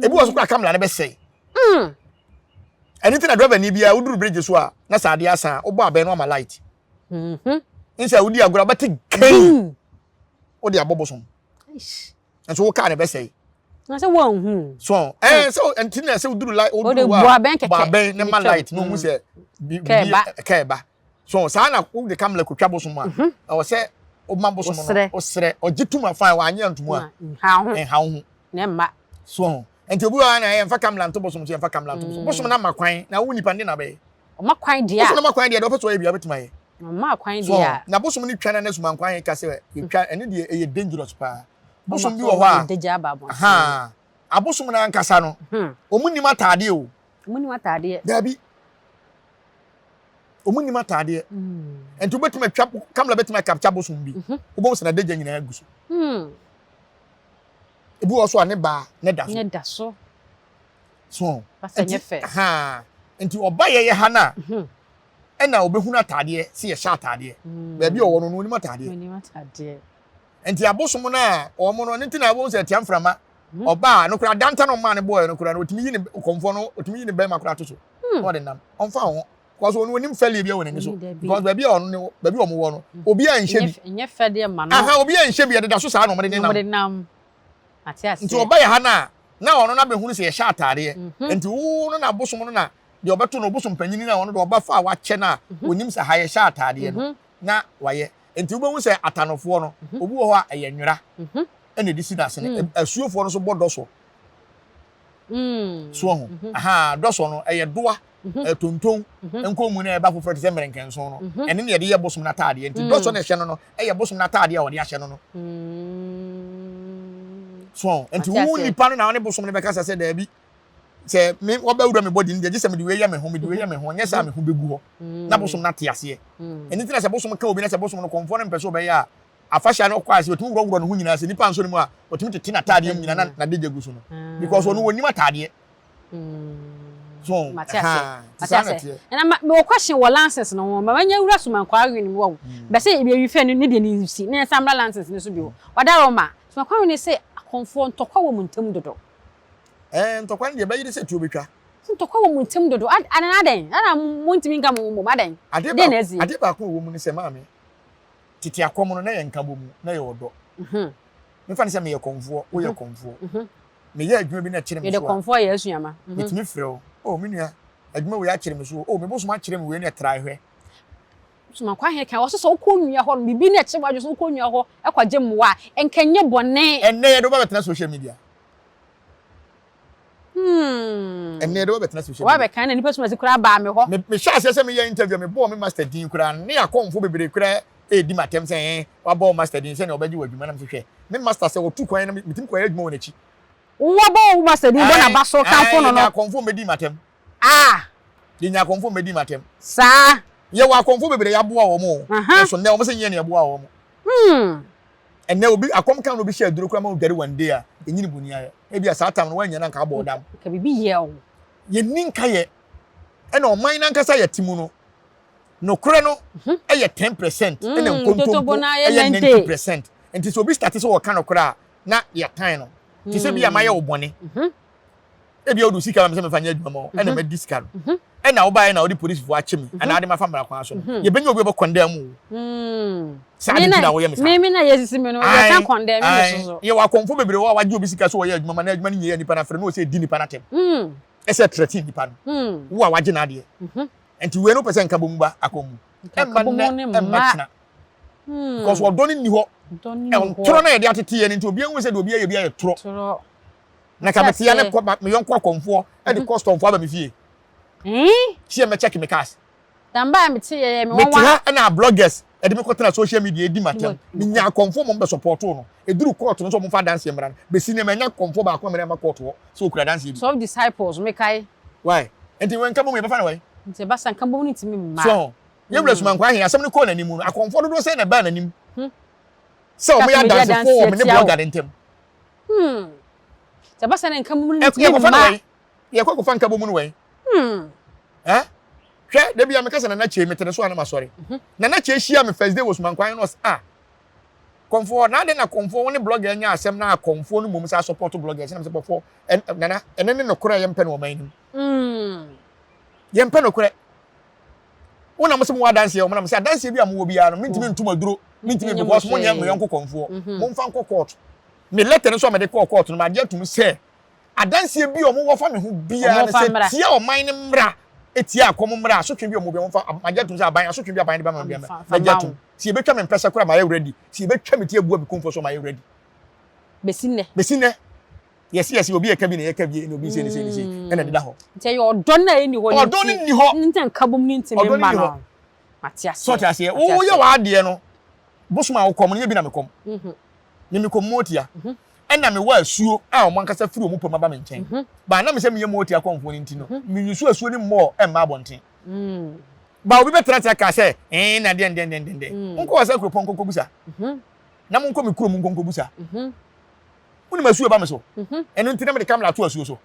ebi wɔ so koraa kamera no bɛsɛe mm. ɛno nti na driver ni biara woduru bridge so a na sɛ adeɛ asa a wobɔ abɛn no ama light mm-hmm. nsɛ wodi agorɔ abɛte kɛn mm. wode abɔ bosom nso wo kaa no bɛsɛe na sɛ wɔnhu so ɛɛ sɛ nti na sɛ woduru light woduru hɔ a bɔ abɛn kɛkɛ bɔ abɛn ne ma light na ohun sɛ mm. Kɛɛba. Kɛɛba. So saa na wode kamla kotwa bosom a, mhm. ɛwɔ sɛ woma bosom no wosrɛ ɔgye tum afa a wanyɛ ntom a nha wo ho. Na ɛmma. So nti obi wɔ ha na yɛmfa kamla nto bosom so yɛmfa kamla nto bosom. Mm. Bosom no ama kwan na wo nipa ne na bɛyɛ. Ɔma kwan deɛ a. Bosom no ma kwan deɛ deɛ ɔpɛ sɛ ɔyɛ biara bɛtumi ayɛ. Ɔma kwan deɛ a. Na bosom no twa na na sumankwan he ka sɛ yɛtwa ɛno deɛ ɛyɛ dangerous paa. Bosom bi wɔ hɔ a. Ahaa. Abosom no ankasa no, wɔn nnim ataadeɛ o. Wɔn nnim ataadeɛ. Daabi. Wɔn nnim ataadeɛ. Nti wobɛtumi atwa, kamera bɛtumi akapkya bosom bi. Wobɛhu sɛ n'adagya nyinaa gu so. Ebi wɔ so a ne baa ne da so. Ne da so. So. Basa nyɛ fɛ. Ahaa. Nti ɔba yɛyɛ ha no a, ɛna ɔbɛhunu ataadeɛ sɛ yɛhyɛ ataadeɛ. Baabi a ɔwɔ no no onim ataadeɛ. Onim ataadeɛ. Nti abosom no a wɔn no, ɛno nti na wɔn sɛ atia mframa. Ɔbaa no koraa danta no ɔmaa no bɔɔɛ no koraa no otumi yi ne kɔnfoɔ no otumi yi ne bɛrima koraa to so. Na ɔde nam ɔnfa ho because ɔno onim fɛlie bi wɔ n'ani so because baabi a ɔno ne baabi a wɔn wɔ no obi a nhyɛ bi. Nyɛ fɛ deɛ ma no. Aha obi a nhyɛ bi ɛdeda so saa na wɔn de ne nam. Wɔn de nam. Ate aseɛ. Nti ɔba yɛ ha na na ɔno na bɛhunu sɛ yɛhyɛ ataadeɛ. Nti wo no na abosom no na deɛ ɔbɛto no bosom panyin na ɔno deɛ ɔba fa a wakyɛ no a onim sɛ ha yɛhyɛ ataadeɛ no na wayɛ. Nti wobɛhu sɛ atanofoɔ no, obi wɔ hɔ a ɛyɛ nwera ɛna ɛde si n'asene. Mm. Asuofoɔ no nso bɔ dɔsɔ. Mm. So ho. Mm-hmm. Aha, dɔsɔ no ɛyɛ doa, mm-hmm. ɛyɛ tonton, mm-hmm. nkɔn mu na ɛba foforɔ te sɛ mmerɛnkɛnson no. Ɛne na yɛde yɛ bosom n'ataadeɛ. Nti dɔsɔ na ɛhyɛ no no, ɛyɛ bosom n'ataadeɛ a wɔde ahyɛ no no. So ho. Nti wo nipa no na wo ne bosom no bɛkasa sɛ daabi. sɛ me wɔbɛwura me body no deɛ gye sɛ mede wei yɛ me ho mede wei yɛ me ho nyɛ saa me ho bɛgu hɔ na bosom no ate aseɛ ɛno nti na sɛ bosom ka obi na sɛ bosom no kɔmfoɔ no mpɛ sɛ ɔbɛyɛ a afahyɛ no ɔkɔ ase ɔtumi worɔworɔ ne ho nyinaa sɛ nipa nso no mu a ɔtumi tete n'ataadeɛ mu nyinaa na n'adagya gu so no because ɔno wɔnim ataadeɛ so mate ase mate ase ɛna ma mewɔ question wɔ license no ho ma manya wura sumankwaa win mu wɔ bɛsɛ ebi ewi fɛ no ne deɛ ne nsi ne nsa mmra license no so bio wadaroma sumankwaa win sɛ akɔmfoɔ ntɔkwa wɔ mu ntam dodo. Ɛɛ, ntɔkwa no deɛ, ɛbɛyere sɛ tuo bɛtwa. Ntɔkwa wɔ mo ntam dodo. Ad, anaa adɛn? Ana montumi nka mo ho mmom? Adɛn? Adeɛ Dɛn na baako, asi? adeɛ baako a ɛwɔ mu ne sɛ, maame, tete akɔm no, na yɛ nkabom, na yɛ ɔdɔ. Memfa no sɛ meyɛ kɔmfoɔ, woyɛ kɔmfoɔ. Meyɛ adwuma bi na ɛkyere me Yɛde so a, kɔmfoɔ yɛ asuama. metumi frɛ wo, Oh, me nua, adwuma wei akyere me so o. Oh, me bosom akyere me wei ne ɛtra hwɛ. Somankwa hene kan, ɔse sɛ wokɔ nnua hɔ no, biribi na ɛkyere w'adwene sɛ wokɔ nnua hɔ kɔgye mmoa a, nka ɛnyɛ bɔne. Ɛnnɛ yɛde wo ba bɛtena social media. Hmm. Ɛnnɛ yɛde wo ba bɛtena social media. Woabɛkan na nipa sumasi koraa baa me hɔ. Me mehyɛ aseɛ sɛ meyɛ interview a mebɔɔ me master din koraa no, ne akɔmfo bebree koraa redi m'atɛm sɛ ɛn wabɔ wo master din sɛnea ɔbɛgye wo adwuma na mese hwɛ me master sɛ ɔtu kwan no metumi kɔyɛ adwuma wɔ n'akyi. Wowabɔ wo master din bɔ n'aba so kamfo no no. Ae, yɛnya akɔmfo mmɛdii m'atɛm. Ah! Yɛnya akɔmfo mmɛdii m'atɛm. Saa. Yɛwɔ akɔmfo bebree yɛaboa wɔn o. Nanso nnɛ wɔn sɛ nyɛ nea ɛboa wɔn. Hmm. Ɛnnɛ obi akɔm ka na obi hyɛ aduro koraa ma odware one day a, ɛnyini boni ayɛ. Ebia saa tam no woannya no anka abɔ ɔdam. Nka biribi yɛ wo. Yɛnni nkayɛ. Ɛna ɔman no ankasa yɛte mu no, nokorɛ no yɛ 10% ɛna nkontompo yɛ 90%. Nti sɛ obi starte sɛ ɔka nokorɛ a, na yɛtan no. Te sɛ bi a mayɛ wo bɔne. Ebia wode wo sika ma me sɛ memfa nyɛ adwuma ma wo, ɛna madi sika no. Ɛna wobaeɛ na wode polisifoɔ akye me anaa wode me afa mmara kwan so no, yɛbɛnya obi a ɔbɛkɔndɛm wo. Sɛ ade nti na woyɛ me saa. Me na yɛsisi me no, yɛsan kɔndɛm me so so. Yɛwɔ akɔmfo bebree wɔ hɔ a wagye obi sika sɛ ɔyɛ adwuma ma na adwuma no nyɛ yie a nipa no afrɛ no ɔsɛ ɛdi nipa no atɛm. Ɛsɛ threaten nipa no. Wo a wagye n'adeɛ. Nti wei no wopɛ sɛ nkabom ba akɔm mu. Ɛmma nnɛ, ɛmma kyena. Because ɔdɔ no nni hɔ. Ntorɔ no a yɛde atete yɛn no nti obiara hu sɛ deɛ obi ayɛ biara yɛ torɔ. Na ka mete ya ne kɔ me yɔnko akɔmfoɔ de customfoɔ aba me fie. Sɛ mɛ check me cars. Damba a mete yɛ yɛ me Mete ha ɛna bloggers ɛde me kɔtena social media edi m'atɛm. Menya akɔmfoɔ ma wɔn bɛ support no. Eduru court no sɛ wɔn fa adanseɛ mmra no. Besi nnɛ manya kɔmfoɔ baako a mene ama court hɔ sɛ okura adanseɛ bi. 12 disciples mekae. Why? Nti wɔ nkabom yɛbɛfa no wɛn? Nti ɛba saa nkabom no ntumi mma. So ho? Yɛn wura Sumankwaa he asɛm no kɔɔ n'anim no, akɔmfoɔ dodoɔ sɛn na ɛbaa n'anim sɛ wɔyɛ adansefoɔ wɔ me ne blogger no ntam? Hmm. Sɛ ɛba saa na nkabom no ntumi mma. Yɛkɔfa no wɛn? Yɛkɔ akɔfa nkabom no wɛn? Hmm. Eh? Hwɛ, da bi a meka sɛ Nana Kyei, mete ne so a na masɔre. Mhm. Nana Kyei hyia me first day wɔ Sumankwan no ɔse, ah, kɔmfoɔ, na adɛn na kɔmfoɔ wo ne blogger anya asɛm na akɔmfoɔ no mmom saa support bloggers na mesɛ bɔfoɔ, Nana, ɛno ne nokorɛ a yɛmpɛ no ɔman no mu. Hmm. Yɛmpɛ nokorɛ. Wo na mo sɛ mowɔ adanseɛ wɔ mo na mo sɛ adanseɛ bi a mowɔ biara no mentumi ntom aduro mentumi because monyɛ me yɔnko kɔmfoɔ mhm. momfa nkɔ court me letter no nso a mede kɔɔ court no magye atum sɛ adanseɛ bi a wɔwɔ fa me ho biara no sɛ tia ɔman no mmara. Etia akɔm mmra asotwe bi a ɔmo bi ɔmo fa magye atum sɛ aban asotwe bi aban de bɛma me bi magye atum. Sɛ yɛbɛtwa me mpɛsɛ koraa mayɛ ready. Sɛ yɛbɛtwa me ti abua me kumfɔ so mayɛ ready. Besi nnɛ. Besi nnɛ. Yɛsi yɛsi obi ɛka bi na yɛka bi na obi sei ne sei ne sei ɛna ɛdeda hɔ. Nti ɛyɛ ɔdɔ no a ɛnni hɔ no nti. Ɔdɔ no nni hɔ. Nti nkabom no ntumi mma no. Mate aseɛ. So ɔte aseɛ. Woyɛ w'adeɛ no bosom a wokɔm no nyɛ bi na mekɔm. Me mekɔ Motia. Ɛna mewɔ asuo a wɔn ankasa firi wɔn pɛ mu aba me nkyɛn. Ba na me sɛ meyɛ Motia kɔmfoɔ no nti no, menyusu asuo no mmɔɔ ɛmma abɔnten. Ba obi bɛtenatena kaa sɛ, ee na deɛn deɛn deɛn deɛn. Monkɔ wɔ sɛ kuropɔn nkɔnkɔbusa. Na monkɔ me kurom nkɔnkɔbusa. Wonim asuo ɛba me so. Ɛno nti na mede kamera ato asuo so.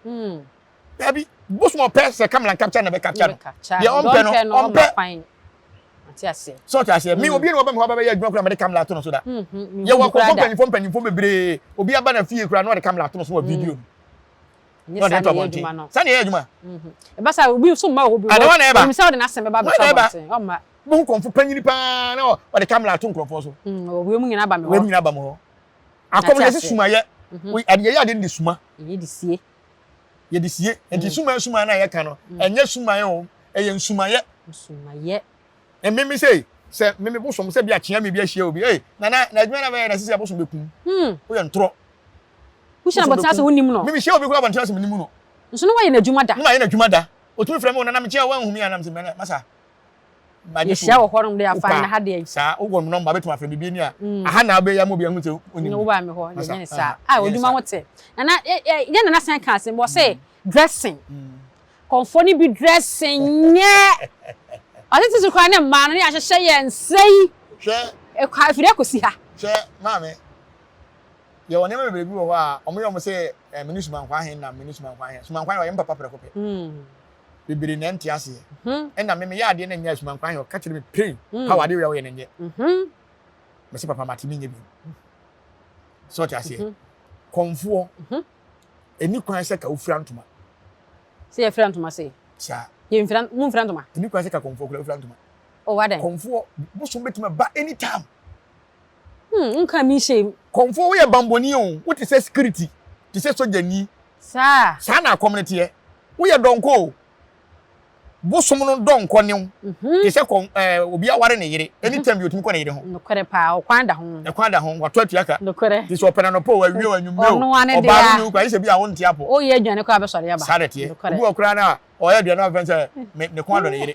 Dabi, bosom ɔpɛ sɛ kamera nkapkya na bɛkapkya no. Deɛ ɔmpɛ no, ɔmpɛ. Sɛ ɔte aseɛ, me obi na ɔba me hɔ abɛyɛ adwuma koraa mede kamera ato no so da. Yɛwɔ akɔmfo mpanyinfoɔ mpanyinfoɔ bebree, obi aba na fie koraa na ɔde kamera ato no so wɔ video no. Na ɔde ato abɔnten. Saa na ɛyɛ adwuma. Ɛba saa obi nso mma wɔ hɔ bi. Ade wɔn na ɛba. Onim sɛ ɔde n'asɛm bɛba abɛto abɔnten. Ɔmma. Bohu kɔmfo panyini paa na ɔde kamera ato nkurɔfoɔ so. Wei mu nyinaa ba me hɔ. Wei mu nyinaa ba me hɔ. Akɔm yɛsi sumayɛ. Yɛyɛ ade no de suma. Yɛde sie. Yɛde sie. Nti suman suman na yɛka no, ɛnyɛ suman o, ɛyɛ nsumayɛ. Nsumayɛ. Mmemme sei, sɛ meme bosom sɛ bi akyea me bi ahyia obi, ei, nana, na adwuma na bɛyɛ na sisi abosom bɛkum. Woyɛ ntorɔ. Wohyia no abɔnten ase wonim no. Meme hyia obi koraa abɔnten ase menim no. Nso na wayɛ n'adwuma da. Na wayɛ n'adwuma da. Otumi frɛ me o, nana mekyia wo, woanhu me a, na mese mɛnɛ, masa. Yɛhyia wɔ hɔnom de afa na ha deɛ. Saa, wowɔ me nɔmba, bɛtumi afrɛ me bi ni a, aha na wobɛyɛ ama obi ahu sɛ wonim me. Wobaa me hɔ, yɛnyɛ ne saa. Ah, odwuma ho te. Nana, yɛ nana san ka asɛm bi, ɔse dressing. Kɔmfoɔ no bi dressing nyɛ. Ɔse titi koraa ne mmaa no ne yɛahyehyɛ yɛn nsa yi. Hwɛ. Ɛkɔ afiri akɔsi ha. Hwɛ, maame, yɛwɔ nneɛma bebree bi wɔ hɔ a, wɔyɛ wɔn sɛ eh, me ne Sumankwa ahen na me ne Sumankwa ahen. Sumankwa ahen ɔyɛ me papa prɛko pɛ. Bebree na ɛnte aseɛ. Ɛna me meyɛ adeɛ na nyɛ Sumankwa ahen ɔka kyerɛ me pray, pa adeɛ wei a woyɛ no nyɛ. Mese papa mate menyɛ bio. Sɛ ɔte aseɛ. Kɔmfoɔ, ɛni kwan sɛ ka wofira ntoma. Sɛ yɛfira ntoma sei? Saa. Yɛmfira, momfira ntoma? Ɛni kwan sɛ ka kɔmfoɔ kura wofira ntoma. Oh, adɛn? Kɔmfoɔ, bosom bɛtumi aba anytime. Hmm, nka mi nhyɛ mu. Kɔmfoɔ woyɛ bambɔni o, wote sɛ security, te sɛ sogyani. Saa. Saa na akɔm no teɛ. Woyɛ dɔnkɔ o, bosom no dɔnkɔ ne wo. Te sɛ kɔn ɛɛ obi aware ne yere, anytime bi otumi kɔ ne yere ho. Nokorɛ paa, ɔkwan da ho. Ɛkwan da ho, wato atua ka. Nokorɛ. Te sɛ ɔpɛ no anɔpa o, awia o, anwummerɛ o, Ɔno ara ne ɔbaa dea. no ne wo kura, gye sɛ bi a wonte apɔ. Woyɛ aduane koraa a bɛsɔre aba. Saa na ɛteɛ. Nokorɛ. Obi wɔ koraa no a, ɔyɛ aduane a ɔfrɛ no sɛ me ne kɔn adɔ ne yere.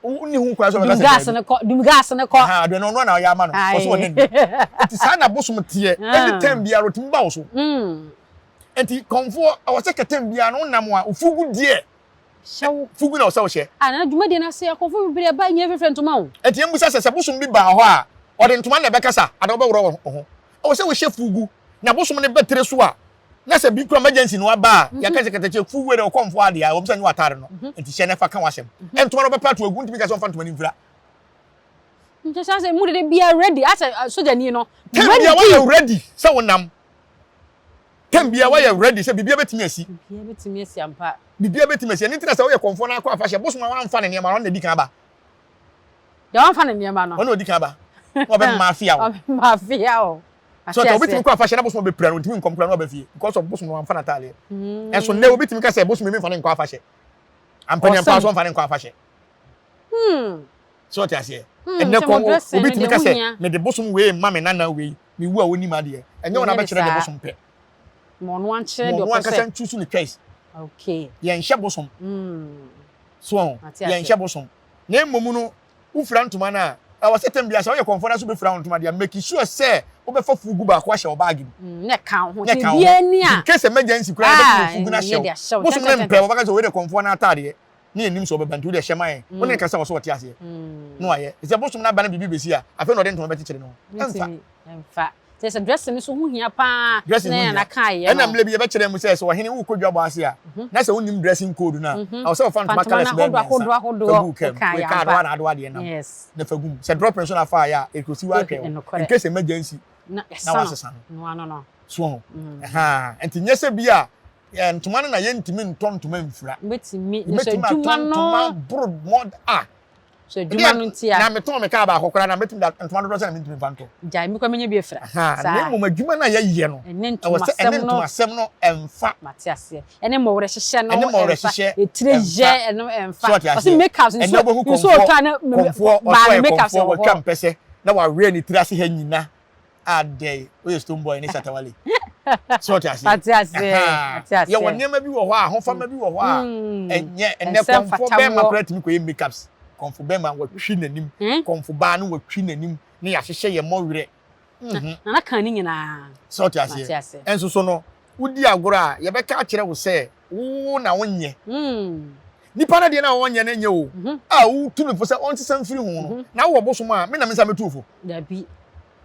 Wonni ho kwan sɛ ɔbɛka Dum sɛ gas daabi. no kɔ, dum gas no kɔ. Aha, aduane ɔno na ɔyɛ ama no. Ɔsɛ ɔne nni. Nti saa na bosom teɛ. Anytime biara otumi ba wo so. Nti kɔmfoɔ, ɛwɔ sɛ kɛtɛm biara no wonam a, wo fugu deɛ, Hyɛ wo. Fugu na ɛwɔ sɛ wohyɛ. Ah, nana dwumadie no ase akɔmfoɔ bebree ɛba nyina fifiri ntoma o. Nti yɛmmisa sɛ, sɛ bosom bi ba hɔ a, ɔde ntoma na ɛbɛkasa anaa ɔbɛworɔ wo ho? Ɛwɔ sɛ wohyɛ fugu na bosom no ba tire so a, na sɛ bi kura emergency na waba a, yɛaka sɛ katakyie fugu wei deɛ ɔkɔmfoɔ adeɛ a, ɛwɔ mu sɛ nyɛ w'ataade no, nti hyɛ na fa ka w'asɛm. Ntoma no ɔbɛpɛ ato agu, wontumi nka sɛ ɔmfa ntoma no mfira. Nti sɛ sɛ mu dede bia ready asɛ sogyani no Tɛm bia wayɛ ready sɛ wonam. Tɛm bia wayɛ ready sɛ biribiara bɛtumi asi. Biribiara bɛtumi asi ampa. Biribiara bɛtumi asi. Ɛno nti na sɛ woyɛ kɔmfoɔ na akɔ afahyɛ, bosom a wamfa ne nneɛma no, ɔno na ɛdi kan aba. Deɛ wamfa ne nneɛma no. Ɔno na ɔdi kan aba. Na ɔbɛma afia wo. Ɔbɛma afia wo. So ɔtɔ obi tumi kɔ afahyɛ na bosom bɛpira no, ɔntumi nkɔm koraa na ɔba fie because of bosom no wamfa n'ataadeɛ. Ɛnso nnɛ obi tumi ka sɛ bosom mi mfa ne nkɔ afahyɛ. Ampaniampa nso ɔmfa ne nkɔ afahyɛ. So ɔte aseɛ. Ɛnnɛ kɔ obi tumi ka sɛ mede bosom wei ma me nana wei, mewu a ɔnim adeɛ. Ɛnyɛ wɔn abɛkyerɛ deɛ bosom pɛ. Ma ɔno ankyerɛ deɛ ɔpɛ sɛ. Ma ɔno ankasa nchoose ne choice. Okay. Yɛnhyɛ bosom. So ɔho, yɛnhyɛ bosom. Na mmom no, wofira ntoma no a, ɛwɔ sɛ tɛm biara sɛ woyɛ kɔmfoɔ na so bɛfira wo ntoma deɛ, make sure sɛ wobɛfa fugu baako ahyɛ wo baage mu. Na ɛka wo ho. Na ɛka wo ho. In case emergency koraa yɛbɛtumi de fugu no ahyɛ wo. Bosom no mpɛ, wɔbɛka sɛ wei deɛ kɔmfoɔ no ataadeɛ ne yɛnnim sɛ ɔbɛba nti wode hyɛ ma yɛn. Wo ne no kasa wɔ so ɔte aseɛ. Na wayɛ. Sɛ bosom no aba na biribi bɛsi a, afei na ɔde ntoma bɛkyekyere ne ho. Ɛmfa. Ɛmfa. Kyerɛ sɛ dressing no nso ho hia paa. Dressing ho hia. Ɛna mmerɛ bi yɛbɛkyerɛ mu sɛ sɛ ɔhene wokɔ dwabɔ ase a, na sɛ wonnim dressing code no a, ɛwɔ sɛ wɔfa ntoma colours bɛyɛ mmiɛnsa fa gu wo kaa mu. Wei kaa adoa na adoa deɛ nam na fa gu mu. Sɛ dropping nso na afaeɛ a, ɛkɔsi hɔ atwɛn wo in case emergency na wasesa no. So ho. Ɛhaa. Nti nyɛ sɛ bi a ntoma no na yɛntumi ntɔ ntoma mfira. Yɛbɛtumi atɔ ntoma boro more ah. So adwuma no ntia. Na metɔn me kaa baako koraa na mɛtumi de ntoma dodoɔ sɛ na mentumi mfa ntɔ. Gyae me koraa menya bi afira. Saa. Na mmom adwuma no a yɛyɛ no. Ɛne ntomasɛm no. Ɛne ntomasɛm no ɛmfa. Mate aseɛ. Ɛne mmɔwerɛ hyehyɛ no ɛmfa. Ɛne mmɔwerɛ hyehyɛ ɛmfa. Etire yɛ ɛno ɛmfa. So ɔte aseɛ. Ɔse makeup nso nso ɔtɔ a na kɔmfoɔ ɔtɔ yɛ kɔmfoɔ wɔtwa mpɛsɛ na waweɛ ne tiri ase ha nyina. Adɛn, woyɛ Stone Boy ne Shatta Wale. So ɔte aseɛ? Ate aseɛ, ate aseɛ. Yɛwɔ nneɛma bi wɔ hɔ a, ahofama bi wɔ hɔ a, ɛnyɛ, ɛnnɛ kɔmfoɔ bɛrima koraa tumi kɔyɛ makeups. Kɔmfo bɛrima, watwi n'anim, kɔmfo baa no watwi n'anim, na yɛahyehyɛ yɛn mmɔwerɛ. Nana kaa ne nyinaa. So ɔte aseɛ? Mate aseɛ. Nso so no, wodi agorɔ a, yɛbɛka akyerɛ wo sɛ, wo na wonyɛ. Nipa no deɛ no a ɔnyɛ no nyɛ o, a wotu no fo sɛ ɔnsesa mfiri ho no, na wowɔ bosom a, me na me nsa mɛtu wo fo. Dabi.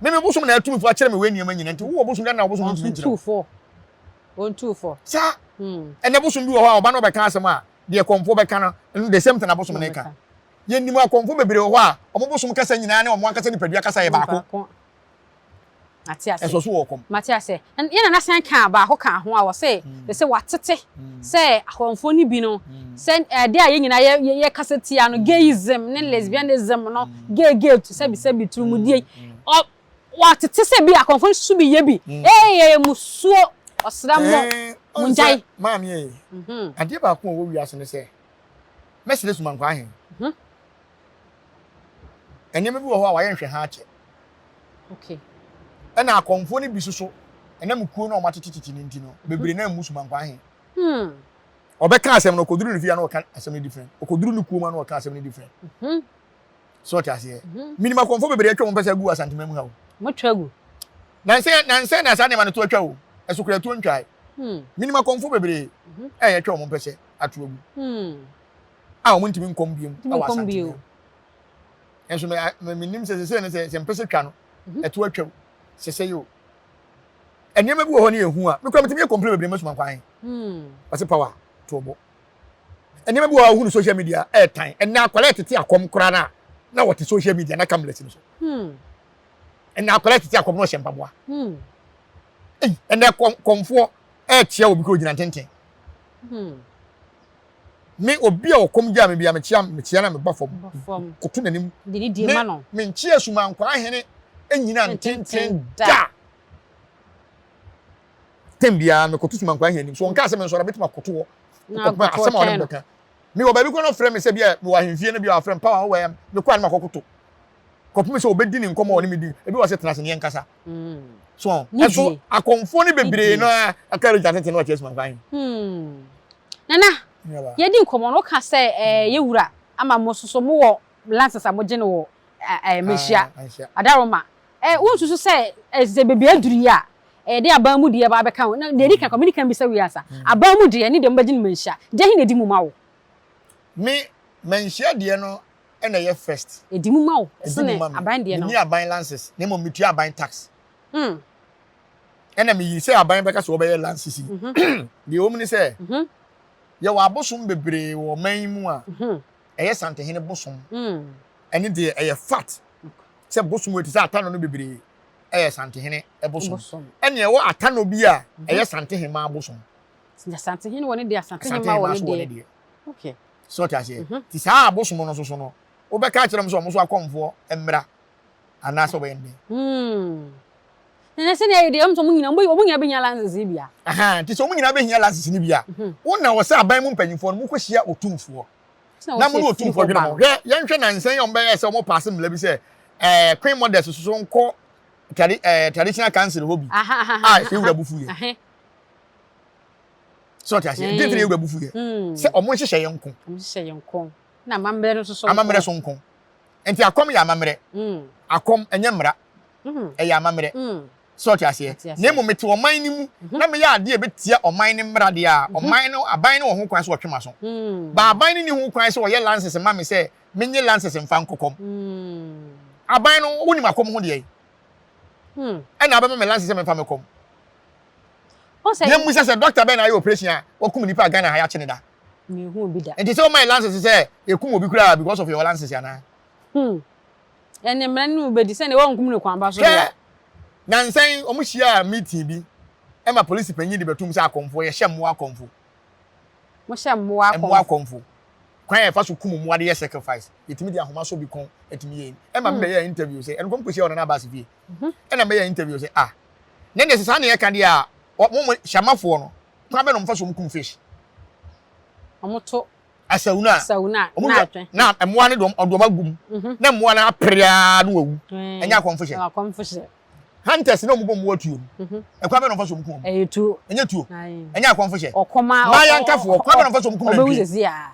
Me me bosom na atu me fo akyerɛ me wei nneɛma nyina nti wowɔ bosom dɛn na wo bosom ntumi nkyerɛ wo. Ɔntu fo. Saa. Ɛnɛ bosom bi wɔ hɔ a ɔba na ɔbɛka asɛm a deɛ kɔmfoɔ bɛka no the same thing na bosom no ka. Yɛnim akɔmfoɔ bebree wɔ hɔ a wɔn bosom kasa nyinaa ne wɔn ankasa nipadua kasa yɛ baako. Mate ase. Ɛsɔ so wɔ ɔkɔm. Mate ase. Yɛn nana san kaa baako kaa ho a ɔse te sɛ watete sɛ akɔmfoɔ no bi no sɛ adeɛ a yɛn nyinaa yɛ yɛ kasa tia no gayism ne lesbianism no gay gay sɛbi sɛbi turumudie ɔ watete sɛ bi akɔmfoɔ no so bi yɛ bi ee yɛ musuo ɔsrɛ mo mo ngyae. Maame ee adeɛ baako a ɛwɔ wiase ne sɛ mɛsrɛ sumankwaa he. Nneɛma bi wɔ hɔ a wɔayɛ nhwɛha akyɛ. Okay. Ɛna akɔmfoɔ no bi soso ɛnam kuo no a wɔatetetete no nti no, bebree na mmu sumankwa ahe. Hmm. Ɔbɛka asɛm no, ɔkɔduru ne fie a na ɔka asɛm no different. Ɔkɔduru ne kuo mu a na ɔka asɛm no different. Hmm. So ɔte aseɛ. Hmm. Minim akɔmfoɔ bebree atwa wɔn pɛ sɛ agu Asantema mu ha o. Motwa agu. Nansɛ nansɛ na saa nneɛma no to atwa o. Ɛso kura tuo ntwae. Hmm. Minim akɔmfoɔ bebree ɛyɛ atwa wɔn pɛ sɛ ato agu. Hmm. a wɔn ntumi nkɔm biom wɔ Asante mu. Nso me me menim sɛ sɛ ne sɛ sɛ mpɛ sɛ twa no mhm. ɛto atwam sɛ sɛ yo. Nneɛma bi wɔ hɔ ne ehu a me kura metumi yɛ complain bebree masuma kwan. Hmm. Wɔsi power to ɔbɔ. Nneɛma bi wɔ hɔ a wohu no social media ɛɛtan. Ɛnna akwadaa tete akɔm koraa na na wɔte social media na cameras no so. Hmm. Ɛnna akwadaa tete akɔm na ɔhyɛ mpaboa. Hmm. Ɛnna kɔmfoɔ ɛɛkyia obi kɔ ogyina ntenten. Me obi a ɔkɔm gyaa me bia mekyea mekyea na meba fam koto n'anim. Me menkyea sumankwaa hene nyina ntenten da. Tem biara mekoto sumankwaa hene anim. So ɔnkaa sɛ mensɔre a mɛtumi akoto hɔ kɔpem asɛm a ɔne me bɛka. Mewɔ baabi koraa na ɔfrɛ me sɛ bia mewɔ ahemfie no bia ɔfrɛ me power wɔ mekɔ a na makɔkoto. Kɔpem sɛ ɔbɛdi ne nkɔmmɔ a ɔne me di. Ebi wɔ sɛ tena ase ne yɛnkasa. So ɛso akɔmfoɔ no bebree no a aka regya tenten na wakyerɛ sumankwaa hene. Nana, yɛdi nkɔmmɔ no, woka sɛ eh, yɛ wura ama mo soso mowɔ license a mogye no wɔ eh, Manhyia, Adaroma. Eh, wonsusu sɛ eh, sɛ baabi aduru yi a, ɛyɛ de aban mu deɛ ba abɛka ho? Na deɛ ɛdi kan kɔ, medi kan bisa wie ansa. Aban mu deɛ ne deɛ mobɛgye no Manhyia, deɛ he na ɛdi mu ma wo? Me, Manhyia deɛ no na ɛyɛ first. Ɛdi mu ma wo sene aban deɛ no? Menni aban license, na mmom metua aban tax. Ɛna meyii sɛ aban bɛka sɛ wɔbɛyɛ lances yi. Deɛ ɛwɔ mu ne sɛ, yɛwɔ abosom bebree wɔ ɔman yi mu a ɛyɛ Santehene bosom. Ɛne deɛ ɛyɛ fact sɛ bosom wei te sɛ Atanɔ no bebree ɛyɛ Santehene bosom. Ɛne ɛwɔ Atanɔ bi a ɛyɛ Santehemaa bosom. Santehene wɔ ne deɛ, Asantehemaa wɔ ne deɛ. Okay. So ɔte aseɛ? Nti saa abosom no nso so no, wobɛka akyerɛ wɔn sɛ wɔn nso akɔmfoɔ mmra anaasɛ wɔbɛyɛ no dɛn? Na sɛnea ɛyɛ deɛ, ɛwom sɛ wɔn nyinaa, wɔn nyinaa bɛhia license no bi a. Ahaa, nti sɛ wɔn nyinaa bɛhia license no bi a, wo na wɔ sɛ aban mu mpanyinfoɔ no, mokɔhyia otumfoɔ. Na mo ne otumfoɔ dwene ho. Hwɛ, yɛnhwɛ nansa yi a wɔbɛyɛɛ sɛ wɔpaase mmara bi sɛ ɛɛ Queen Mothers soso nkɔ tradi ɛɛ traditional council hɔ bi a ɛsɛ wura bufu yɛ. Sɛ ɔte aseɛ, deɛ nti na yɛ wura bufu yɛ. Sɛ wɔn nhyehyɛ yɛn nko. Wɔn nhyehyɛ yɛn nko. Na amammerɛ no soso nko. Amammerɛ so nko. Nti akɔm yɛ amammerɛ. Akɔm ɛnyɛ mmara. Ɛyɛ amammerɛ. So ɔte aseɛ? Na mmom mete ɔman no mu na meyɛ adeɛ a ɛbɛtia ɔman no mmara deɛ a, ɔman no, aban no wɔ ho kwan sɛ ɔtwe m'aso. But aban no nni ho kwan sɛ ɔyɛ lances ma me sɛ menye lances mfa nkɔ kɔm. Aban no, wonim akɔm ho deɛ? Ɛna abɛma me lances sɛ memfa me kɔm. Yɛmmisa sɛ dɔkta bɛn na ayɛ operation a wakum nipa a Ghana ha yɛakye no da? Menhuu bi da. Nti sɛ woma yɛ lances sɛ yɛkum obi koraa because of yɛwɔ lances anaa? Hmm. Ɛne mmara no bɛdi sɛdeɛ wɔnkum no kwan pa so deɛ. Hwɛ! Nansa yi wɔn hyiaa meeting bi ɛma polisi panyin de bɛtum sɛ akɔmfoɔ yɛhyɛ mmoa akɔmfo. Mohyɛ mmoa akɔmfo. Mmoa akɔmfo. Kwan a yɛfa so kum mmoa de yɛ sacrifice, yɛtumi de ahoma sɔ bi kɔn tumi yɛ. Ɛma me bɛyɛɛ interview sɛ, ɛno kɔm kɔhyia wɔ Nana Abbas fie. Ɛna mɛyɛɛ interview sɛ, ah, na ɛnna sɛ saa na yɛka deɛ a, mo mo hyɛmafoɔ no, kwan bɛn na wɔfa so wɔn kum fish? Wɔn to asawu no a, asawu no a, wɔn na wia atwe. na mmoa no de wɔn ɔde wɔn agu mu, na mmoa no apere ara na wɔawu. Ɛnyɛ akɔmfo hyɛ. Akɔmfo hyɛ. Hunters na wɔn bɔ mmoa tuo no, ɛkwan bɛn na wɔfa so wɔn kum wɔn? Ɛyɛ tuo. Ɛnyɛ tuo. Aye. Ɛnyɛ akɔmfo hyɛ. Ɔkɔm a Maayankafoɔ, kwan bɛn na wɔfa so wɔn kum ɔbɛwu nantwie? sɛsi a.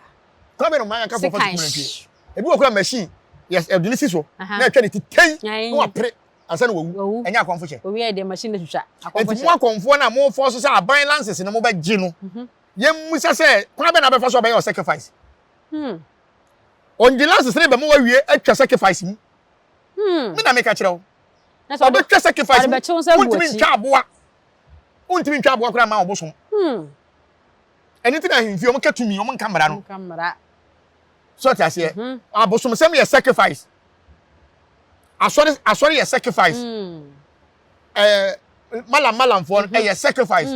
Kwan bɛn na maayankafoɔ fa so Sekan kum nantwie? Ebi wɔ kora machine, yes, ɛde ne si so, na ɛtwa ne ti tɛn, na wapere ansa na wawu. Wawu. Ɛnyɛ akɔmfo hyɛ. Owie deɛ machine no twitwa. Akɔmfo Enti hyɛ. mo akɔmfoɔ no a mo force sɛ aban lances no mobɛgye no, yɛmmisa sɛ kwan bɛn na abɛfa so abɛyɛ sacrifice? Ɔngye lances no bɛma wawie atwa sacrifice mu. Me na meka kyerɛ wo. Ɔbɛtwa sacrifice mu. Wontumi ntwa aboa. Wontumi ntwa aboa koraa mma ɔbosom. Ɛno nti na ahemfie wɔn ka tumi, wɔn nka mmara no. So ɔte aseɛ? Abosomsɛm yɛ sacrifice. Asɔre asɔre yɛ sacrifice. Ɛɛ malam malamfoɔ no ɛyɛ sacrifice.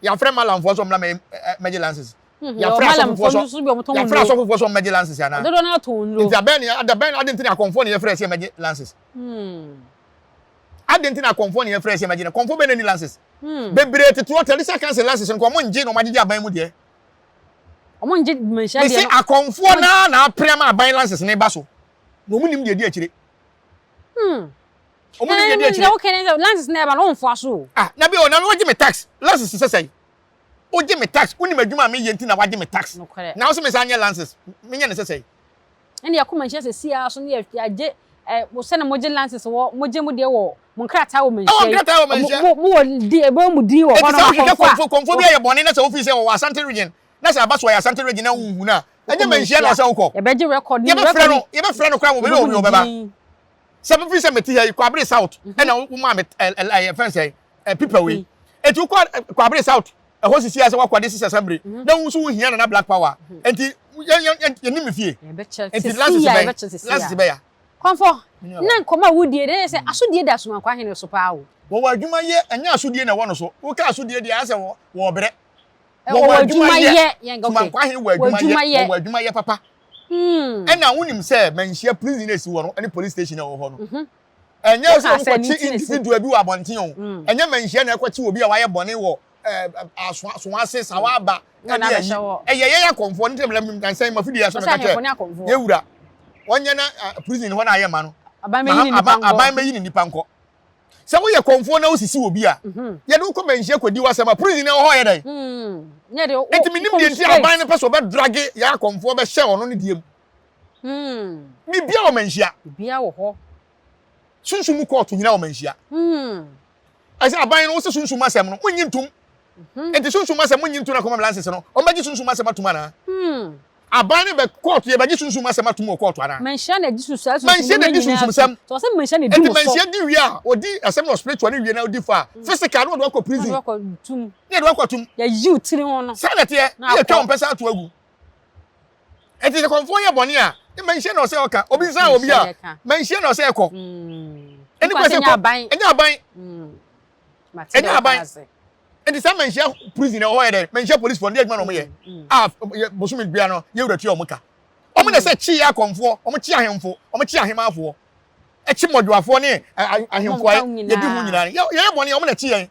Yɛafrɛ malamfoɔ sɛ ɔmmra mɛgye lances. Yɛafrɛ asɔfofoɔ sɛ yɛafrɛ asɔfofoɔ sɛ ɔmmɛgye lances anaa? Nti abɛn ne adabɛn adi nti na akɔmfoɔ ne yɛfrɛ sɛ mɛgye lances. Adi nti na akɔmfoɔ ne yɛfrɛ sɛ mɛgye no. Kɔmfoɔ bɛn na ni lances? Bebree tete hɔ traditional council lances no kɔ ɔmo ngye na ɔmo agyegye aban mu deɛ. Ɔmo ngye manhyia deɛ no. Mesi akɔmfoɔ naa na apere ama aban lances ne ba so. Na ɔmo nim deɛ di akyire. Ɔmo nim deɛ di akyire. Ɛɛ wokɛ ne lances na ɛba no ɔmfoa so o. Ah na bi o na wogye me tax lances sɛ sɛn? Wogye me tax wonim adwuma a meyɛ nti na wagye me tax. Nokorɛ. Na wose me san nyɛ lances menyɛ ne sɛ sɛn? Ɛna yɛkɔ manhyia sɛsi ara so ne yɛagye ɛ sɛnea mogye lances wɔ mogye mo deɛ wɔ mo nkrataa wɔ manhyia yi. Ɛwɔ nkrataa wɔ manhyia. Mo mo wɔ di ɛbɛn mu din wɔ hɔ na akɔmfo a. Eti sɛ wohwehwɛ kɔmfo kɔmfo bi ayɛ bɔne na sɛ wofi sɛ wɔwɔ Asante region na sɛ aba so ɔyɛ Asante region na wonhu no a ɛnyɛ manhyia na ɔsɛ wokɔ. Yɛbɛgye record ne record. Yɛbɛfrɛ no yɛbɛfrɛ no koraa wɔ baabi a ɔwɔ ɔbɛba. Sɛ mefi sɛ mete ha yi Kwabere South ɛna womaa me ɛ ɛ yɛfrɛ no sɛ ɛ pipa wei. Eti wokɔ Kwabere South ɛhɔ sisi a sɛ wakɔ ade sisi assembly mhm. na wo nso wohia nana black power mhm. nti yɛnim me fie nti lances bɛn lances bɛya kɔmfɔ na nkɔmɔ a wodie de sɛ asodie da asomankwa hene so paa o wɔwɔ adwuma yɛ ɛnyɛ asodie na ɛwɔ no so woka asodie deɛ asɛ wɔ brɛ wɔwɔ adwuma yɛ somankwa hene wɔ adwuma yɛ wɔwɔ adwuma yɛ papa hmm. ɛna wonim sɛ manhyia prison esi wɔ no ɛne police station ɛwɔ hɔ no mhm. Ɛnyɛ sɛ wɔkɔkye individual bi wɔ abɔnten o. Mm. Ɛnyɛ manhyia na ɛkɔkye obi a wayɛ bɔne wɔ soase sawa aba ɛne ayi. Ɛyɛ yɛyɛ akɔmfoɔ ne tɛmɛ nansan ma fidie asɛm ɛka kyɛ yɛwura. Wɔnyɛ na prison hɔ na ayɛ ma no. Aban bɛyi ne nipa nkɔ. Sɛ woyɛ kɔmfoɔ na wosisi wɔ bi a, mhm. yɛde wokɔ manhyia kɔdi w'asɛm a prison na ɛwɔ hɔ yɛ dɛn? Hmm. Nti menim deɛ nti aban no pɛ sɛ ɔbɛdrage yɛ akɔmfoɔ bɛhyɛ ɔno ne deɛ mu. Hmm. Biribiara wɔ manhyia. Biribiara wɔ hɔ. Sunsum mu kɔɔto nyina wɔ manhyia. Hmm. Ɛsɛ aban no wosɛ sunsum asɛm no monyi ntom. Mhm. Nti sunsum asɛm monyi ntom na kɔma lances no. Ɔmbɛgye sunsum asɛm atom anaa? Hmm. Aban no bɛ kɔɔto yɛbɛgye sunsum asɛm atom wɔ kɔɔto anaa? Manhyia na di sunsum asɛm. Manhyia na di sunsum sɛm. So ɔsɛ manhyia na di mo so. Nti manhyia di wie a odi asɛm no spiritual no wie na odi fa hmm. physical no ɔde wakɔ prison. Ɔde wakɔ tum. Ne yɛde wakɔ tum. Yɛyi wo tiri ho no. Saa na ɛteɛ. Ne yɛtwa wɔn pɛsɛ ato agu. Enti sɛ kɔmfoɔ yɛ bɔne a, manhyia na ɔsɛ ɔka. Obi nsa obi a, manhyia na ɔsɛ ɛkɔ. Ɛni kwan sɛ kɔ, ɛnyɛ aban. Ɛnyɛ aban. Enti saa manhyia prison ɛwɔ hɔ yɛ dɛ, manhyia police foɔ no deɛ adwuma na wɔn yɛ. A bosome bia no, yɛ wura tua wɔn ka. Wɔn na sɛ kyi yɛ akɔmfoɔ, wɔn kyi ahemfo, wɔn kyi ahemaafoɔ, ɛkyi mmɔdwoafoɔ ne ahemfo a yɛdi ho nyinaa. Yɛyɛ bɔne a, wɔn na kyi yɛn.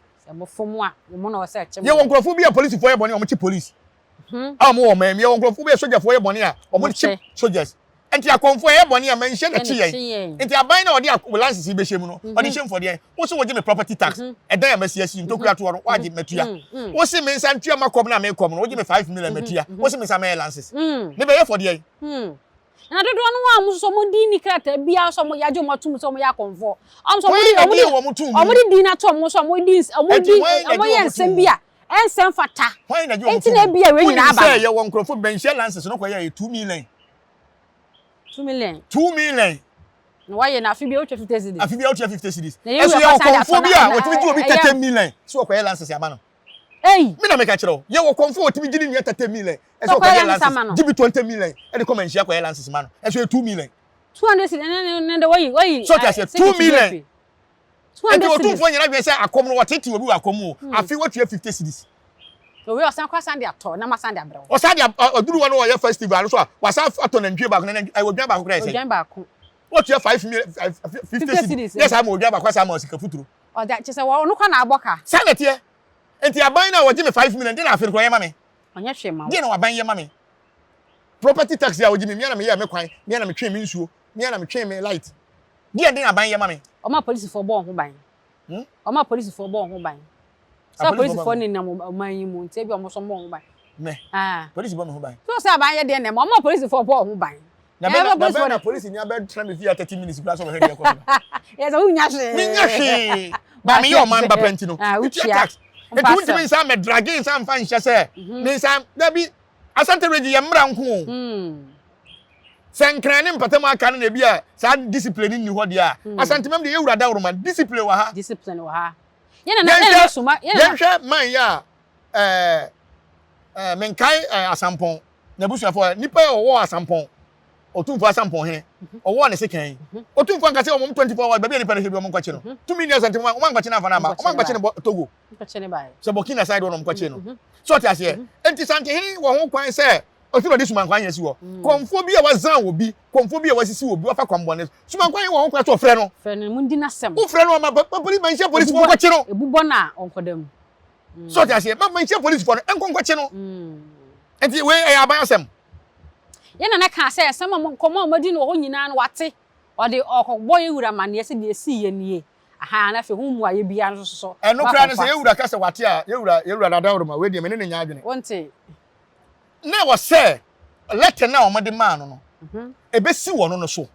Yɛwɔ nkurɔfoɔ bi a polisifoɔ yɛ bɔne a, wɔn kyi police. a wɔn wɔ ɔman mu. Yɛwɔ nkurɔfoɔ bi a sogyafoɔ yɛ bɔne a wɔn kye soldiers. Nti akɔmfoɔ yɛ bɔne a manhyia na kye yɛn. Nti aban na ɔde lances yi bɛhyɛ mu no ɔde hyɛ mfɔdeɛ. Wo se wogye me property tax ɛdan a masi asi ntokura toɔ no wagye matua. Wo se me nsa ntua makɔm na mekɔm no wogye me 5 million matua. Wo se me nsa mɛyɛ lances. Me bɛyɛ fɔdeɛ. Na dodoɔ no a wɔn nso wɔn di ni krataa biara sɛ wɔn yagye wɔn atum sɛ wɔn yɛ akɔmfoɔ. Wɔn nso wɔn de wɔn de din ato wɔn so wɔn di wɔn di wɔn yɛ nsɛm bi a ɛnsɛ mfata. Enti na ebia wei nyinaa aba no. Wonim sɛ yɛwɔ nkurɔfo bɛnhyɛ lances no kɔyɛ yɛ 2 million. 2 million. 2 million. Na wayɛ na afi bi otwa 50 cedis. Afi bi otwa 50 cedis. Ɛso yɛ ɔkɔmfo bi a wɔtumi gye obi 30 million sɛ wɔkɔyɛ lances ama no. Ei. Mi na meka kyerɛ wo yɛwɔ kɔmfo a wɔtumi gye ne nua 30 million ɛsɛ ɔkɔyɛ lances gye bi 20 million ɛde kɔ manhyia kɔyɛ lances ma no ɛso yɛ 2 million. 200 cedis ɛnɛ ɛnɛ de wɔyi wɔyi. So ɔte aseɛ 2 million. Nti otumfoɔ nyina dwen sɛ akɔm no wɔtete obi wɔ akɔm mu o. Afe watua 50 cedis. Owie ɔsan kɔ asan de atɔ nam asan de abrɛ wo. Ɔsan de ɔduru hɔ no ɔyɛ festival no so a wasan atɔ nantwie baako na nantwie odwan baako koraa yɛ sɛn? Odwan baako. Wotua 5 mil 50 cedis yɛ saa ma odwan baako asan ama wo sika futuro. Ɔde kyerɛ sɛ ɔno koraa na abɔ ka. Saa na ɛteɛ. Nti aban no a wɔgye me 5 million deɛ na afe no koraa ɔyɛ ma me? Ɔnyɛ hwee ma wo. Deɛ na aban yɛ ma me? Property tax yi a wɔgye me, me ara na meyɛɛ me kwan, me ara na metwee me nsuo, me ara na metwee me light. Deɛ na aban yɛ ma me? Ɔma apolisifoɔ bɔ wo ho ban. Ɔma apolisifoɔ bɔ wo ho ban. Sɛ apolisifoɔ nenam ɔman yi mu nti ebi ɔmo nso bɔ ho ban. Mɛ. Polisi bɔ me ho ban. So sɛ aban yɛ deɛ na ɛma ɔmo apolisifoɔ bɔ ho ban. Na bɛ na bɛ na polisi ni abɛ tena me fie 30 minutes kura sɛ ɔbɛhwɛ deɛ ɛkɔ so. Yɛ sɛ wonya hwee. Menya hwee. Ba meyɛ ɔman ba pɛ nti no. Metua tax. Nti wontumi nsa mɛ drage nsa mfa nhyɛ sɛ me nsa dabi Asante region yɛ mmra nko o. Sɛ Nkran ne mpatamu aka no na ebi a saa discipline nni hɔ deɛ a, Asantemam deɛ yɛwura dawuroma discipline wɔ ha. Discipline wɔ ha. Yɛnhwɛ man yi a ɛɛ ɛɛ menkae ɛɛ Asampɔn n'abusuafoɔ nipa a ɔwɔ Asampɔn Otumfoɔ Asampɔn hene ɔwɔ ne sekan yi Otumfoɔ anka sɛ wɔn 24 hours baabi a nipa no hwɛ bi wɔn nkɔkye no tumi ni Asante mu wɔn ankɔkye no anfa no aba wɔn ankɔkye no bɔ Togo sɛ Burkina side hɔ na wɔn kɔkye no so ɔte aseɛ nti Santehene wɔ ho kwan sɛ Ɔsi na ɔde sumankwan yɛ si hɔ. Mm. Kɔnfoɔ bi a wazan wɔ bi, kɔnfoɔ bi a wasisi wɔ bi, wafa kwanbɔne so. Sumankwan yɛ wɔ ho kwan sɛ ɔfrɛ no. Frɛ no, mundi n'asɛm. Wofrɛ no ama polisi manhyia polisifoɔ nkɔkye no. Ebubɔ no a ɔnkɔda mu. Mm. So ɔte aseɛ, ma manhyia polisifoɔ no nkɔ nkɔkye no. Mm. Nti wei ɛyɛ aban asɛm. Yɛn nana kaa sɛ asɛm a nkɔmmɔ a wɔadi no wɔ hɔ nyinaa no wate. Ɔde ɔkɔbɔ yɛn wura amanneɛ sɛ deɛ esii yɛ nie. Ahaa, na afei ho mmuaeɛ biara nso so. Ɛno koraa no sɛ yɛn wura ka sɛ wate a, yɛn wura, yɛn wura Dadaworoma, wei deɛ me ne no nyɛ adwene. Wonte. Na ɛwɔ sɛ lɛtɛ no a wɔde maa no no, ɛbɛsi wɔ no no so,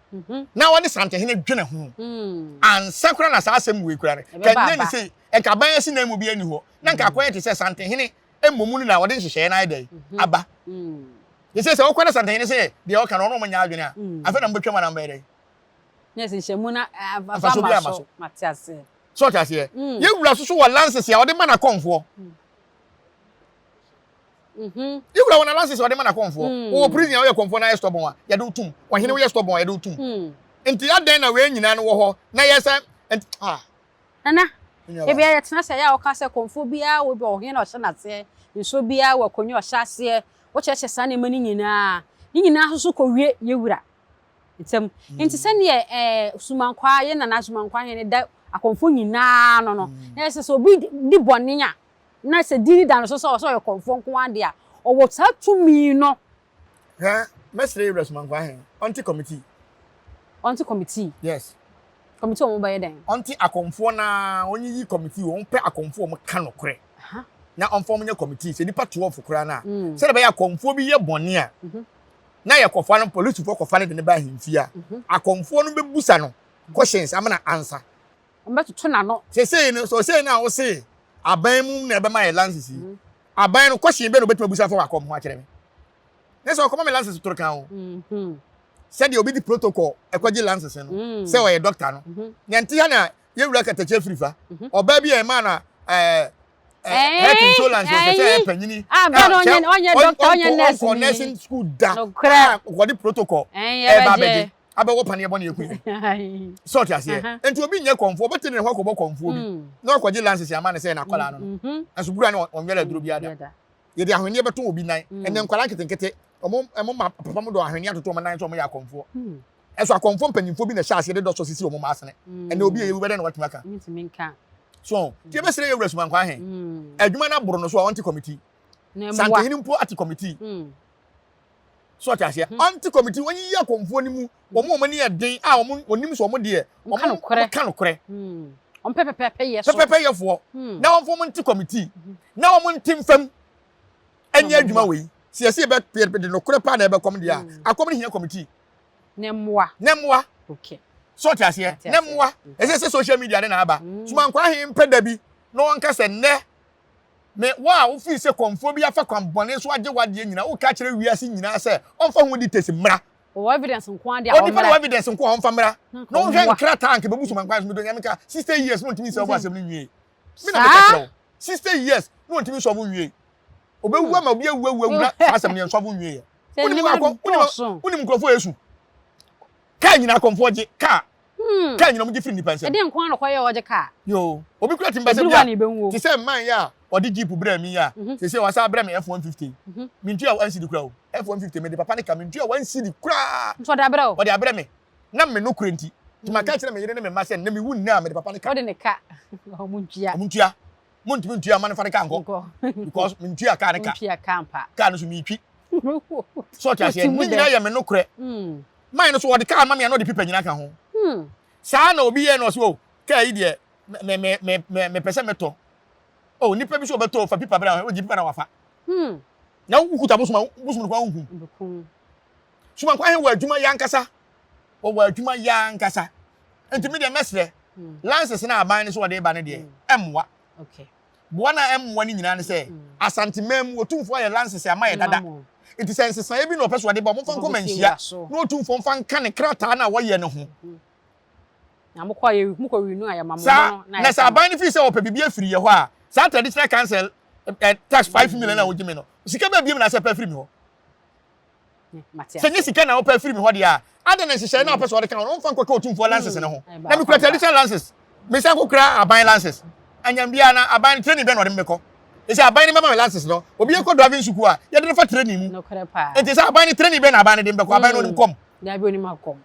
na ɔne Santehene dwene ho ansa koraa na saa asɛm wei koraa no, ka nyɛ ne sei, nka aban asi nan mu bi ani hɔ, na nka akɔyɛ te sɛ Santehene mmom no na ɔde nhyehyɛeɛ no ayɛ dɛn aba. Te sɛ sɛ wokɔ na Santehene sɛ deɛ ɔka no ɔno ɔmo nyɛ adwene a, afei na mobɛtwam anaa mobɛyɛ dɛn? Na ɛsɛ nhyɛmu no afa ama so. Mate aseɛ. So ɔte aseɛ? Yɛwura so so wɔ lances a ɔde ma n'akɔmfoɔ. Mhm. Yɛwura wɔn alances ɔde ma n'akɔmfoɔ. Mm. Wowɔ prison a woyɛ kɔmfoɔ na ayɛ stubborn a, yɛde wo tom. Ɔhene woyɛ stubborn a, yɛde wo tom. Mm. Nti adɛn na wei nyinaa no wɔ hɔ na yɛ sɛ nti ah. Nana, ebi a yɛtena sɛ yɛ a wɔka sɛ kɔmfoɔ biara wɔ bi ɔhene na ɔhyɛ n'aseɛ, nsuo biara wɔ akonnwa ɔhyɛ aseɛ, wokyerɛkyerɛ saa nneɛma no nyinaa, ne nyinaa nso so kɔwie yɛwura ntam. Mm. Nti sɛdeɛ ɛɛ Sumankwaa, yɛn nana Sumankwaa hene da akɔmfoɔ nyinaa no no, mm. na yɛ sɛ sɛ obi di bɔne a, na sɛ din da no so sɛ ɔsɛ ɔyɛ kɔmfoɔ nko ara deɛ a, ɔwɔ saa tumi no. Hwɛ, mɛsrɛ Yewura Sumankwaa he, ɔnte committee. Ɔnte committee? Yes. Committee wɔn bɛyɛ dɛn? Ɔnte akɔmfoɔ no ara, ɔnyiyi committee, wɔn pɛ akɔmfoɔ a wɔka nokorɛ, na ɔmfa wɔn nyɛ committee, sɛ nnipa 12 koraa no a, sɛdeɛ ɛbɛyɛ akɔmfoɔ bi yɛ bɔne a, na yɛkɔfa no, polisifoɔ kɔfa no de no ba ahemfie a, akɔmfoɔ no bɛbusa no questions ama no ansa. Wɔbɛtoto n'ano. Sesei no, sɛ ɔsei no a wose aban mu na ɛbɛma yɛ lances yi, mm. aban no question bɛ na obetumi abusa fa wakɔm ho akyerɛ me. Ne sɛ ɔkɔma me lances toro kan o. Mm-hmm. Sɛdeɛ obi di protocol ɛkɔgye lances no, mm. sɛ ɔyɛ doctor no. Mm-hmm. Nea nti ha na yɛwura katakyɛ firi fa. Mm-hmm. Ɔbaa bi a ɛmaa na ɛɛ health insurance ɔsɛ sɛ ɛyɛ panyini. Ah, bɛn ɔnyɛ ɔnyɛ doctor ɔnyɛ nurse ni. Ɔnkɔ nursing school da. Ɔkɔde protocol. Ɛba abɛgye. Abɛwɔ paneɛ bɔ ne ɛkɔ yi. Sɛ ɔte aseɛ. Nti obi nyɛ kɔmfoɔ, ɔbɛte ne ho akɔbɔ kɔmfoɔ bi. Mm. Na ɔkɔgye lances ama ne sɛ n'akwadaa no no. Mm-hmm. Nso bura ne ɔnwɛrɛ aduro bi ada. Yɛde ahweneɛ bɛto obi nan. Mm. Ɛnɛ nkwadaa nketenkete, ɔmo ɔmo ma papa mo dɔ ahweneɛ atoto ɔmo nan sɛ ɔmo yɛ akɔmfoɔ. Mm. Ɛso akɔmfoɔ mpanyinfoɔ bi na ɛhyɛ aseɛ de dɔsɔ sisi ɔmo mma asene. Ɛnɛ obi a yɛwu bɛdɛ na watumi aka. So, nti yɛbɛsrɛ yɛ wura Sumankwaa he. Adwuma no aboro no so a ɔnte committee. Santehene mpo ate committee. So ɔte aseɛ? Hmm. Ɔnte committee, wɔnyiyi akɔmfoɔ no mu, wɔn a wɔn ani yɛ den a wɔn wɔnim sɛ wɔn deɛ, wɔn wɔn ka nokorɛ. Hmm. Wɔn pɛ pɛpɛpɛ yɛ so. Pɛpɛpɛ yɛfoɔ. Hmm. Na wɔn fɔ wɔn nte committee. Na wɔn nte nfam ɛnyɛ adwuma wei. Sɛ yɛsɛ yɛbɛ yɛde nokorɛ paa na ɛbɛkɔm deɛ a, akɔm no hia committee. Ne mmoa. Ne mmoa. Okay. So ɔte aseɛ? Ne mmoa. Ɛsɛ sɛ social media ne na aba. Sumankwa ahe mpɛ da bi na wɔnka sɛ nnɛ Me, wo a wofii sɛ kɔmfoɔ bi afa kwan bɔne so agye w'adeɛ nyinaa, woka kyerɛ wiase nyinaa sɛ ɔmfa ho details mmra. Ɔwɔ evidence nko ara deɛ a Onipa no ɔmmra. wɔ evidence nko a ɔmfa mmra. Na nka Na ɔnhwɛ ɔmmoa. nkrataa anka ɛbɛbu so ma nkwan so. Medɔ Nyame ka, 60 years na ɔntumi nsɔlve asɛm no nwie. Me na meka Saa? kyerɛ wo. 60 years na ɔntumi nsɔlve nwie. Ɔbɛwu ama obi awu awu awu na saa asɛm no yɛnsɔlve nwieɛ. Sɛ Wonim nneɛma akɔ, wonim, dɔɔso. wonim nkurɔfoɔ a ɛsu. Kaa nyinaa akɔmfoɔ gye, kaa. Hmm. Kaa nyinaa wɔgye firi nnipa nsam. Ɛdeɛn nko ara na ɔkɔyɛɛ a ɔgye kaa? Yoo, obi kura tumi ba sɛ Ɛduru bi hɔ a a, na yɛbɛhu o. te sɛ mman yi a. ɔde jeep brɛɛ me yi a, seesei wasan abrɛ me F-150 yi. Mentua one cedi koraa o. F-150 mede papa no ka, mentua one cedi koraa. Nti ɔde abrɛ wo? Ɔde abrɛ me. Na me nokorɛ nti. Nti maka akyerɛ me yere ne me mma sɛ, nnɛ mewu nnɛ a, mede papa no ka. Wode ne ka. Ɔmo ntua. Ɔmo ntua. Montumi ntua mma no mfa ne kaa nkɔ. Nkɔ. Because mentua kaa no ka. Wontua kaa mpa. Kaa no so meretwi. So ɔte aseɛ? Ne nyinaa yɛ me nokorɛ. Man no so ɔde kaa ma me a na ɔde pipa nyinaa ka ho. Saa na obi yɛɛ no ɔse oh kaa yi deɛ me me me me mepɛ sɛ metɔ. Oh nipa bi so ɔbɛtɔ o fa pipa bra ogye pipa na wafa. Na wokuta bosom a bosom no koraa wonkum. Sumankwa he wɔ adwuma yɛ ankasa. Wɔwɔ adwuma yɛ ankasa. Nti me deɛ mɛsrɛ lances no a aban no so wɔde ba no deɛ ɛmmoa. Boa no a ɛmmoa no nyinaa ne sɛ Asanteman mu Otumfoɔ ayɛ lances ama yɛ dada. Nti sɛ nsesaeɛ bi na ɔpɛ sɛ ɔde ba a wɔmfa nkɔ Manhyia na Otumfoɔ mfa nka ne krataa no a wɔyɛ no ho. Saa na sɛ aban no fii sɛ ɔpɛ biribi afiri yɛ hɔ a, saa traditional council eh, tax 5 million a wogye me no, sika bɛɛ biem na sɛ pɛ afiri me hɔ. Sɛ nyɛ sika na wopɛ afiri me hɔ deɛ a, adɛn na nhyehyɛe no a wopɛ sɛ wɔde ka ho no, womfa nkɔka Otumfoɔ lances no ho? Na mekura traditional lances, mesan kɔkura aban lances. Anyam biara na aban no training bɛn na ɔde me bɛkɔ? Ɛsɛ aban no bɛma me lances no, obi kɔ driving sukuu a, yɛde no fa training mu. Enti sɛ aban no training bɛn na aban no de me bɛkɔ? Aban no onim kɔm.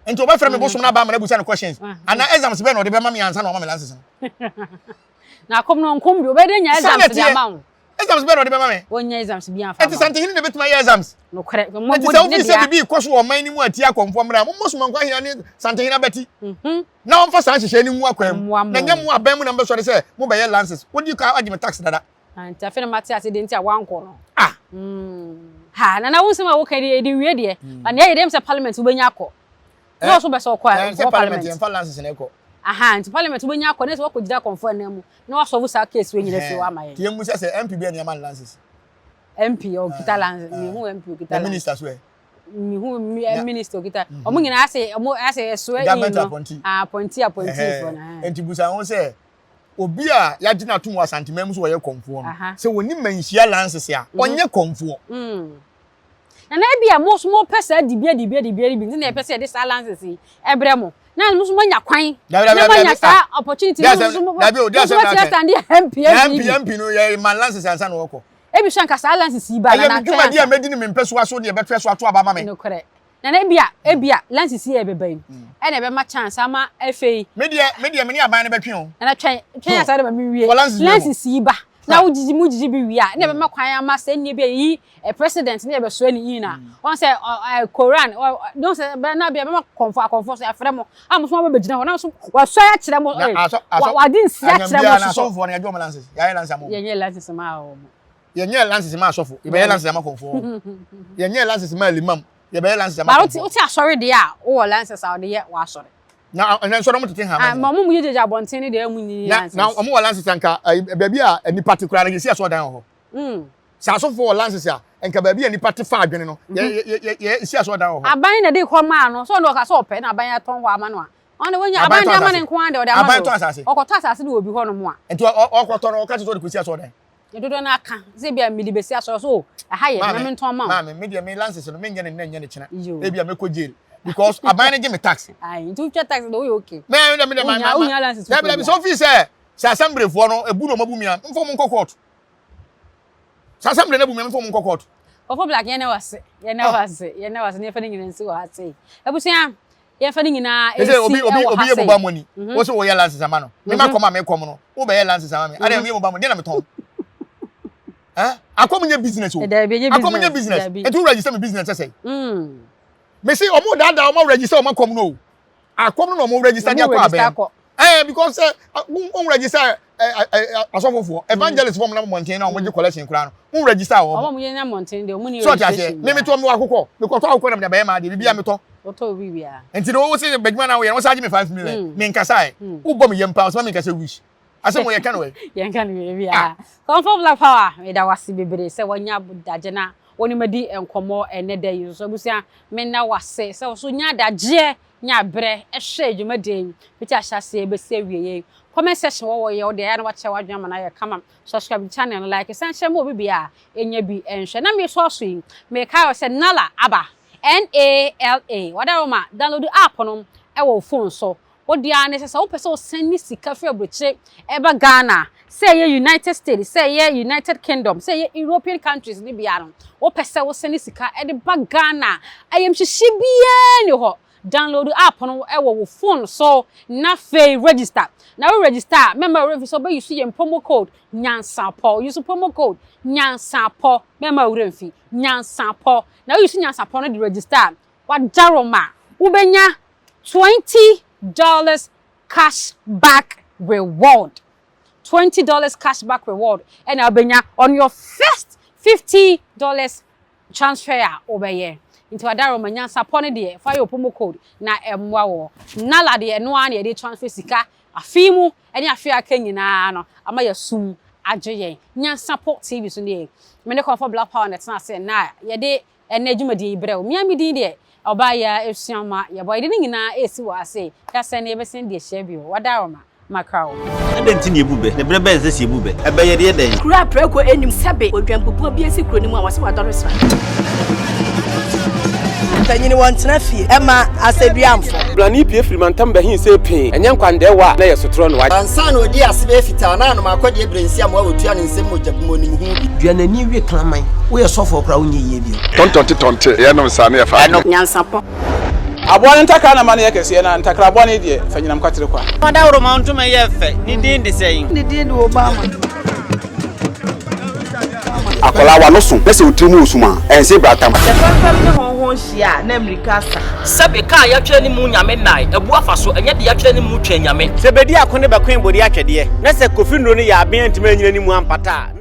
Enti wɔbɛfrɛ me bosom no aba ama no abusa no questions. Anaa exams bɛn na ɔde bɛma me ansa na wama me lances no? Na akɔm no ɔnkɔm bi, ɔbɛyɛ dɛ nya Saa na exams de ɛteɛ. ama wo. Exams bɛn na ɔde bɛma me? Ɔnnya exams bi amfa Enti ama wo. Santehene na ebetumi ayɛ exams? Nokorɛ, mo Enti mo sɛ ne wofii sɛ dea. biribi rekɔ so wɔ ɔman no mu a ɛtia akɔmfoɔ mmara a, mommɔ Somankwa Ahia ne Santehene abati na wɔmfa saa nhyehyɛe no ngu akwan mu. Mmoa Na mo. ɛnyɛ mo aban mu na mobɛsɔre sɛ mobɛyɛ lances. Wodi ka agye me tax dada. Ah, nti afei na mate ase deɛ nti a woankɔ no. Ah! Ha, Nana wo nsɛm a woka yi deɛ, yɛde wie deɛ. But nea ɛyɛ deɛ, ɛyɛ me sɛ parliament wobɛnya akɔ. Na ɔso bɛ sɛ ɔkɔ a, Sɛ ɔkɔ parliament parliament. yɛmfa lances na ɛkɔ. Aha, nti parliament wobɛnya akɔ, na sɛ woakɔgyina akɔmfoɔ anan mu, na woasɔvo saa case wei nyina firi hɔ ama yɛn. Nti yɛmmu sɛ sɛ MP bi a nneɛma no lances. MP ɔkita lances, mehu MP ɔkita Na lances. minister so ɛ? Mehu minister ɔkita, ɔmo nyinaa asɛ, ɔmo asɛ ɛsoɛ in Government no. appointee. Ah, appointee, appointee foɔ no. Nti busa ho sɛ, obi a yɛagye no atom wɔ Asanteman mu sɛ ɔyɛ kɔmfoɔ no, sɛ ɔnni manhyia lances a, ɔnyɛ kɔmfoɔ. Na na ebia mo nso mopɛ saa dibea dibea dibea no bi nti na yɛpɛ sɛ yɛde saa license yi brɛ mo. Na mo nso moanya kwan na moanya saa opportunity no nso mo nso moatumi asande MP MP bi. MP no yɛ ma license ansa na wɔkɔ. Ebi so anka saa license yi ba na na atwɛn ansa. Ɛyɛ me dwumadi a medi no me mpɛsoa so deɛ ɛbɛtoɛ so ato aba ama me. Nokorɛ. Na na ebia ebia license yi a ɛbɛba yi ɛna ɛbɛma chance ama afei. Me deɛ me deɛ me ne aban no bɛtwe o. Nana twɛn twɛn ansa de ma me wie. License yi ba na wo gyigyi mo gyigyi bi wie a na ɛbɛma kwan ama sɛ nneɛ bi a yɛyi eh, president ne yɛbɛsoɛ ne in a wɔn sɛ ɔ ɛ Koran ɔ ɔ sɛ bɛ na bi ɛbɛma kɔnfɔ akɔnfɔ so yɛafrɛ mo a mo so mabɛgyina hɔ na so wɔasɔre akyerɛ mo ɛ wa wade nsi akyerɛ mo so so asɔfoɔ no yɛgye wɔn lances yɛayɛ lances ama wɔn. Yɛnyɛ lances ma wɔn. Yɛnyɛ lances ma asɔfo yɛbɛyɛ lances ama kɔnfoɔ yɛnyɛ lances ma limam yɛbɛyɛ lances ama kɔnfoɔ. Wote asɔre deɛ a wowɔ lances a wɔde yɛ wɔ asɔre. Na ɛnɛ nso wɔn tete hama. Ma wɔn mu gyegye abɔnten ne deɛ wɔn nyi lances. Na wɔn wɔ lances anka baabi a nipa te koraa no yɛsi asɔredan wɔ hɔ. Sɛ asɔfoɔ wɔ lances a nka baabi a nipa te fa adwene no yɛ yɛ yɛ si asɔredan wɔ hɔ. Aban na de kɔ maa no sɛ ɔno ɔka sɛ ɔpɛ na aban atɔn hɔ ama no a ɔno wɔnya aban de ama ne nko ara deɛ ɔde ama no ɔkɔtɔ asase no wɔ obi hɔ nom a. Nti ɔkɔtɔ no ɔka kyerɛ sɛ ɔde kɔsi asɔredan. Dodoɔ no ara ka sɛ ebia mede bɛsi asɔre so o, ɛha yɛ na mentɔn ma wo. Maame, me deɛ me license no menyɛ no nnɛ nyɛ no kyena. Ebia mɛkɔ jail because aban no gye me tax. Ayi, nti wotwa tax de woyɛ okay. Me me me me wonya license foforɔ biara. Sɛ ofi sɛ sɛ assemblyfoɔ no ebu na wɔn abu mi a, mfa wɔn nkɔ court. Sɛ assembly no abu mi a, mfa wɔn nkɔ court. Kɔfo Black yɛn na wase, yɛn na wase, yɛn na wase, ne yɛfa ne nyinaa nsi wɔ ha sei. Abusua, yɛmfa ne nyinaa nsi wɔ ha obi sei. Obi yɛ mobile money, mhm. wo sɛ woyɛ license ama no. Me ma mhm. kɔm a mekɔm no, wobɛyɛ license ama me. Adɛn mhm. meyɛ mobile money, deɛ na metɔn. Eh? Akɔm nyɛ business o. Akɔm nyɛ business. Nti wo register me business sɛ sɛ. Mm. Me se ɔmo daadaa ɔmo register ɔmo akɔm no o. Akɔm no na ɔmo register de akɔ abɛn. Eh, because eh, wɔn register eh, eh, eh, asɔfofoɔ, mm. evangelist fɔ mo nam mmɔnten na wɔn gye collection koraa no, wɔn register wɔn. Wɔn yɛ nam mmɔnten deɛ wɔn ni registration. So ɔte aseɛ, mi mi tɔ mi wɔ akokɔ, mi kɔ tɔ akokɔ na mi de abɛyɛ maa deɛ, bibi a mi tɔ. Wɔtɔ obi bia. Nti na wɔn sɛ bɛdwuma na wɔyɛ, wɔn sɛ agye mi 5 million, mi nkasa yɛ, wobɔ mi yam paa, ɔsɛ mi nkasa wish. Asɛm wɔ yɛ ka no ɛ. Yɛn ka no yɛ bia. Comfort Black Power, meda wase bebree sɛ wanya dagye na wɔne madi nkɔmmɔ ɛnɛ da yi nso. Abusua, mena wase sɛ wo so nya adagyeɛ nya berɛ hwɛ dwumadie yi fiti ahyɛaseɛ bɛsi awieɛ yi. Comment section wɔ wɔ yɛ wo deɛ ɛyɛ a na wakyɛ w'adwene ama no ayɛ kama. Subscribe to channel no, like, san hyɛ ma obi bia ɛnya bi nhwɛ. Na mesɔɔ so yi, mekae wo sɛ Nala aba, N-A-L-A, Wadaroma, download app no wɔ wo phone so. Wo deɛ ara ne sɛ, sɛ wopɛ sɛ wo sɛne sika firi aburokyire ba Ghana a, Sɛ ɛyɛ United States, sɛ ɛyɛ United Kingdom, sɛ ɛyɛ European countries no biara no, wopɛ sɛ wosɛne sika de ba Ghana a, ayamhyehye biara nni hɔ. Download app no wɔ wo phone so na afei register. Na wo register a, mɛmma wo werɛ mfi sɛ wobɛ use yɛn promo code Nyansapɔ. Use promo code Nyansapɔ. Mɛmma wo werɛ mfi. Nyansapɔ. Na wo use Nyansapɔ no de register a, wadaroma, wobɛnya $20 cash back reward. $20 cash back reward ɛna wobɛnya on your first $50 transfer a wobɛyɛ. Nti wadaroma, Nyansapɔ no deɛ, fa yɛ wo promo code na ɛmmoa wɔ. Nala deɛ, ɛno ara na yɛde transfer sika afe mu ɛne afe aka nyinaa no ama yɛsum agye yɛn. Nyansapɔ TV so deɛ, me ne Kɔmfɔ Black Power na ɛtena ase na yɛde ɛnɛ dwumadie yi brɛ wo. Mmea mi din deɛ, ɔbaa yɛ esua ma yɛbɔ yɛde ne nyinaa esi wɔ ase dasɛ ne yɛbɛsɛn deɛ hyia bio. Wadaroma, makra wo. Adɛn nti na yɛbu bɛ? Na berɛ bɛn sɛ sɛ yɛbu bɛ? Ɛbɛyɛ deɛ dɛn? Kuro a prɛko anim sɛbe odwampupuo bi asi kuro no mu a wɔsɛ wadɔre sra. Panyini wɔntena fie ɛma asɛduamfo. Blani pie firi mantam bɛhin sɛ pee ɛnyɛ nkwandɛɛwa a na yɛ sotorɔ no wagye. Ansa na ɔdii ase bɛyɛ fitaa na anom akɔdeɛ berɛ nsi amoa wɔtua ne nsam mogya bu mu ɔnim ho bi. Dua n'ani we kraman. Woyɛ sɔfoɔ koraa, wonyɛ yie bio. Tɔntɔnte tɔnte yɛnom saa ne yɛfa adeɛ. Nyansapɔ. Aboa no ntakra na ma no yɛ kɛseɛ, na ntakra bɔne deɛ, fa nyinam kwatere kwa. Ɔdawuroma ntoma yɛ fɛ. Ne din de sɛn? Ne din de Obama. Akwadaa wa no so na sɛ otiri mu osum a, ɛnse bratam. Sɛ fɛmfɛm ne hɔnhɔn hyia a, na mmirika asa. Sɛbe kaa yɛatwerɛ ne mu nyame nnae abu afa so, ɛnyɛ de yɛatwerɛ ne mu twɛn nyame. Sɛ bedi ako ne bɛkoe bode atwɛdeɛ, na sɛ Kofi nnuro no yɛ aben antumi anyina ne mu ampata a, na.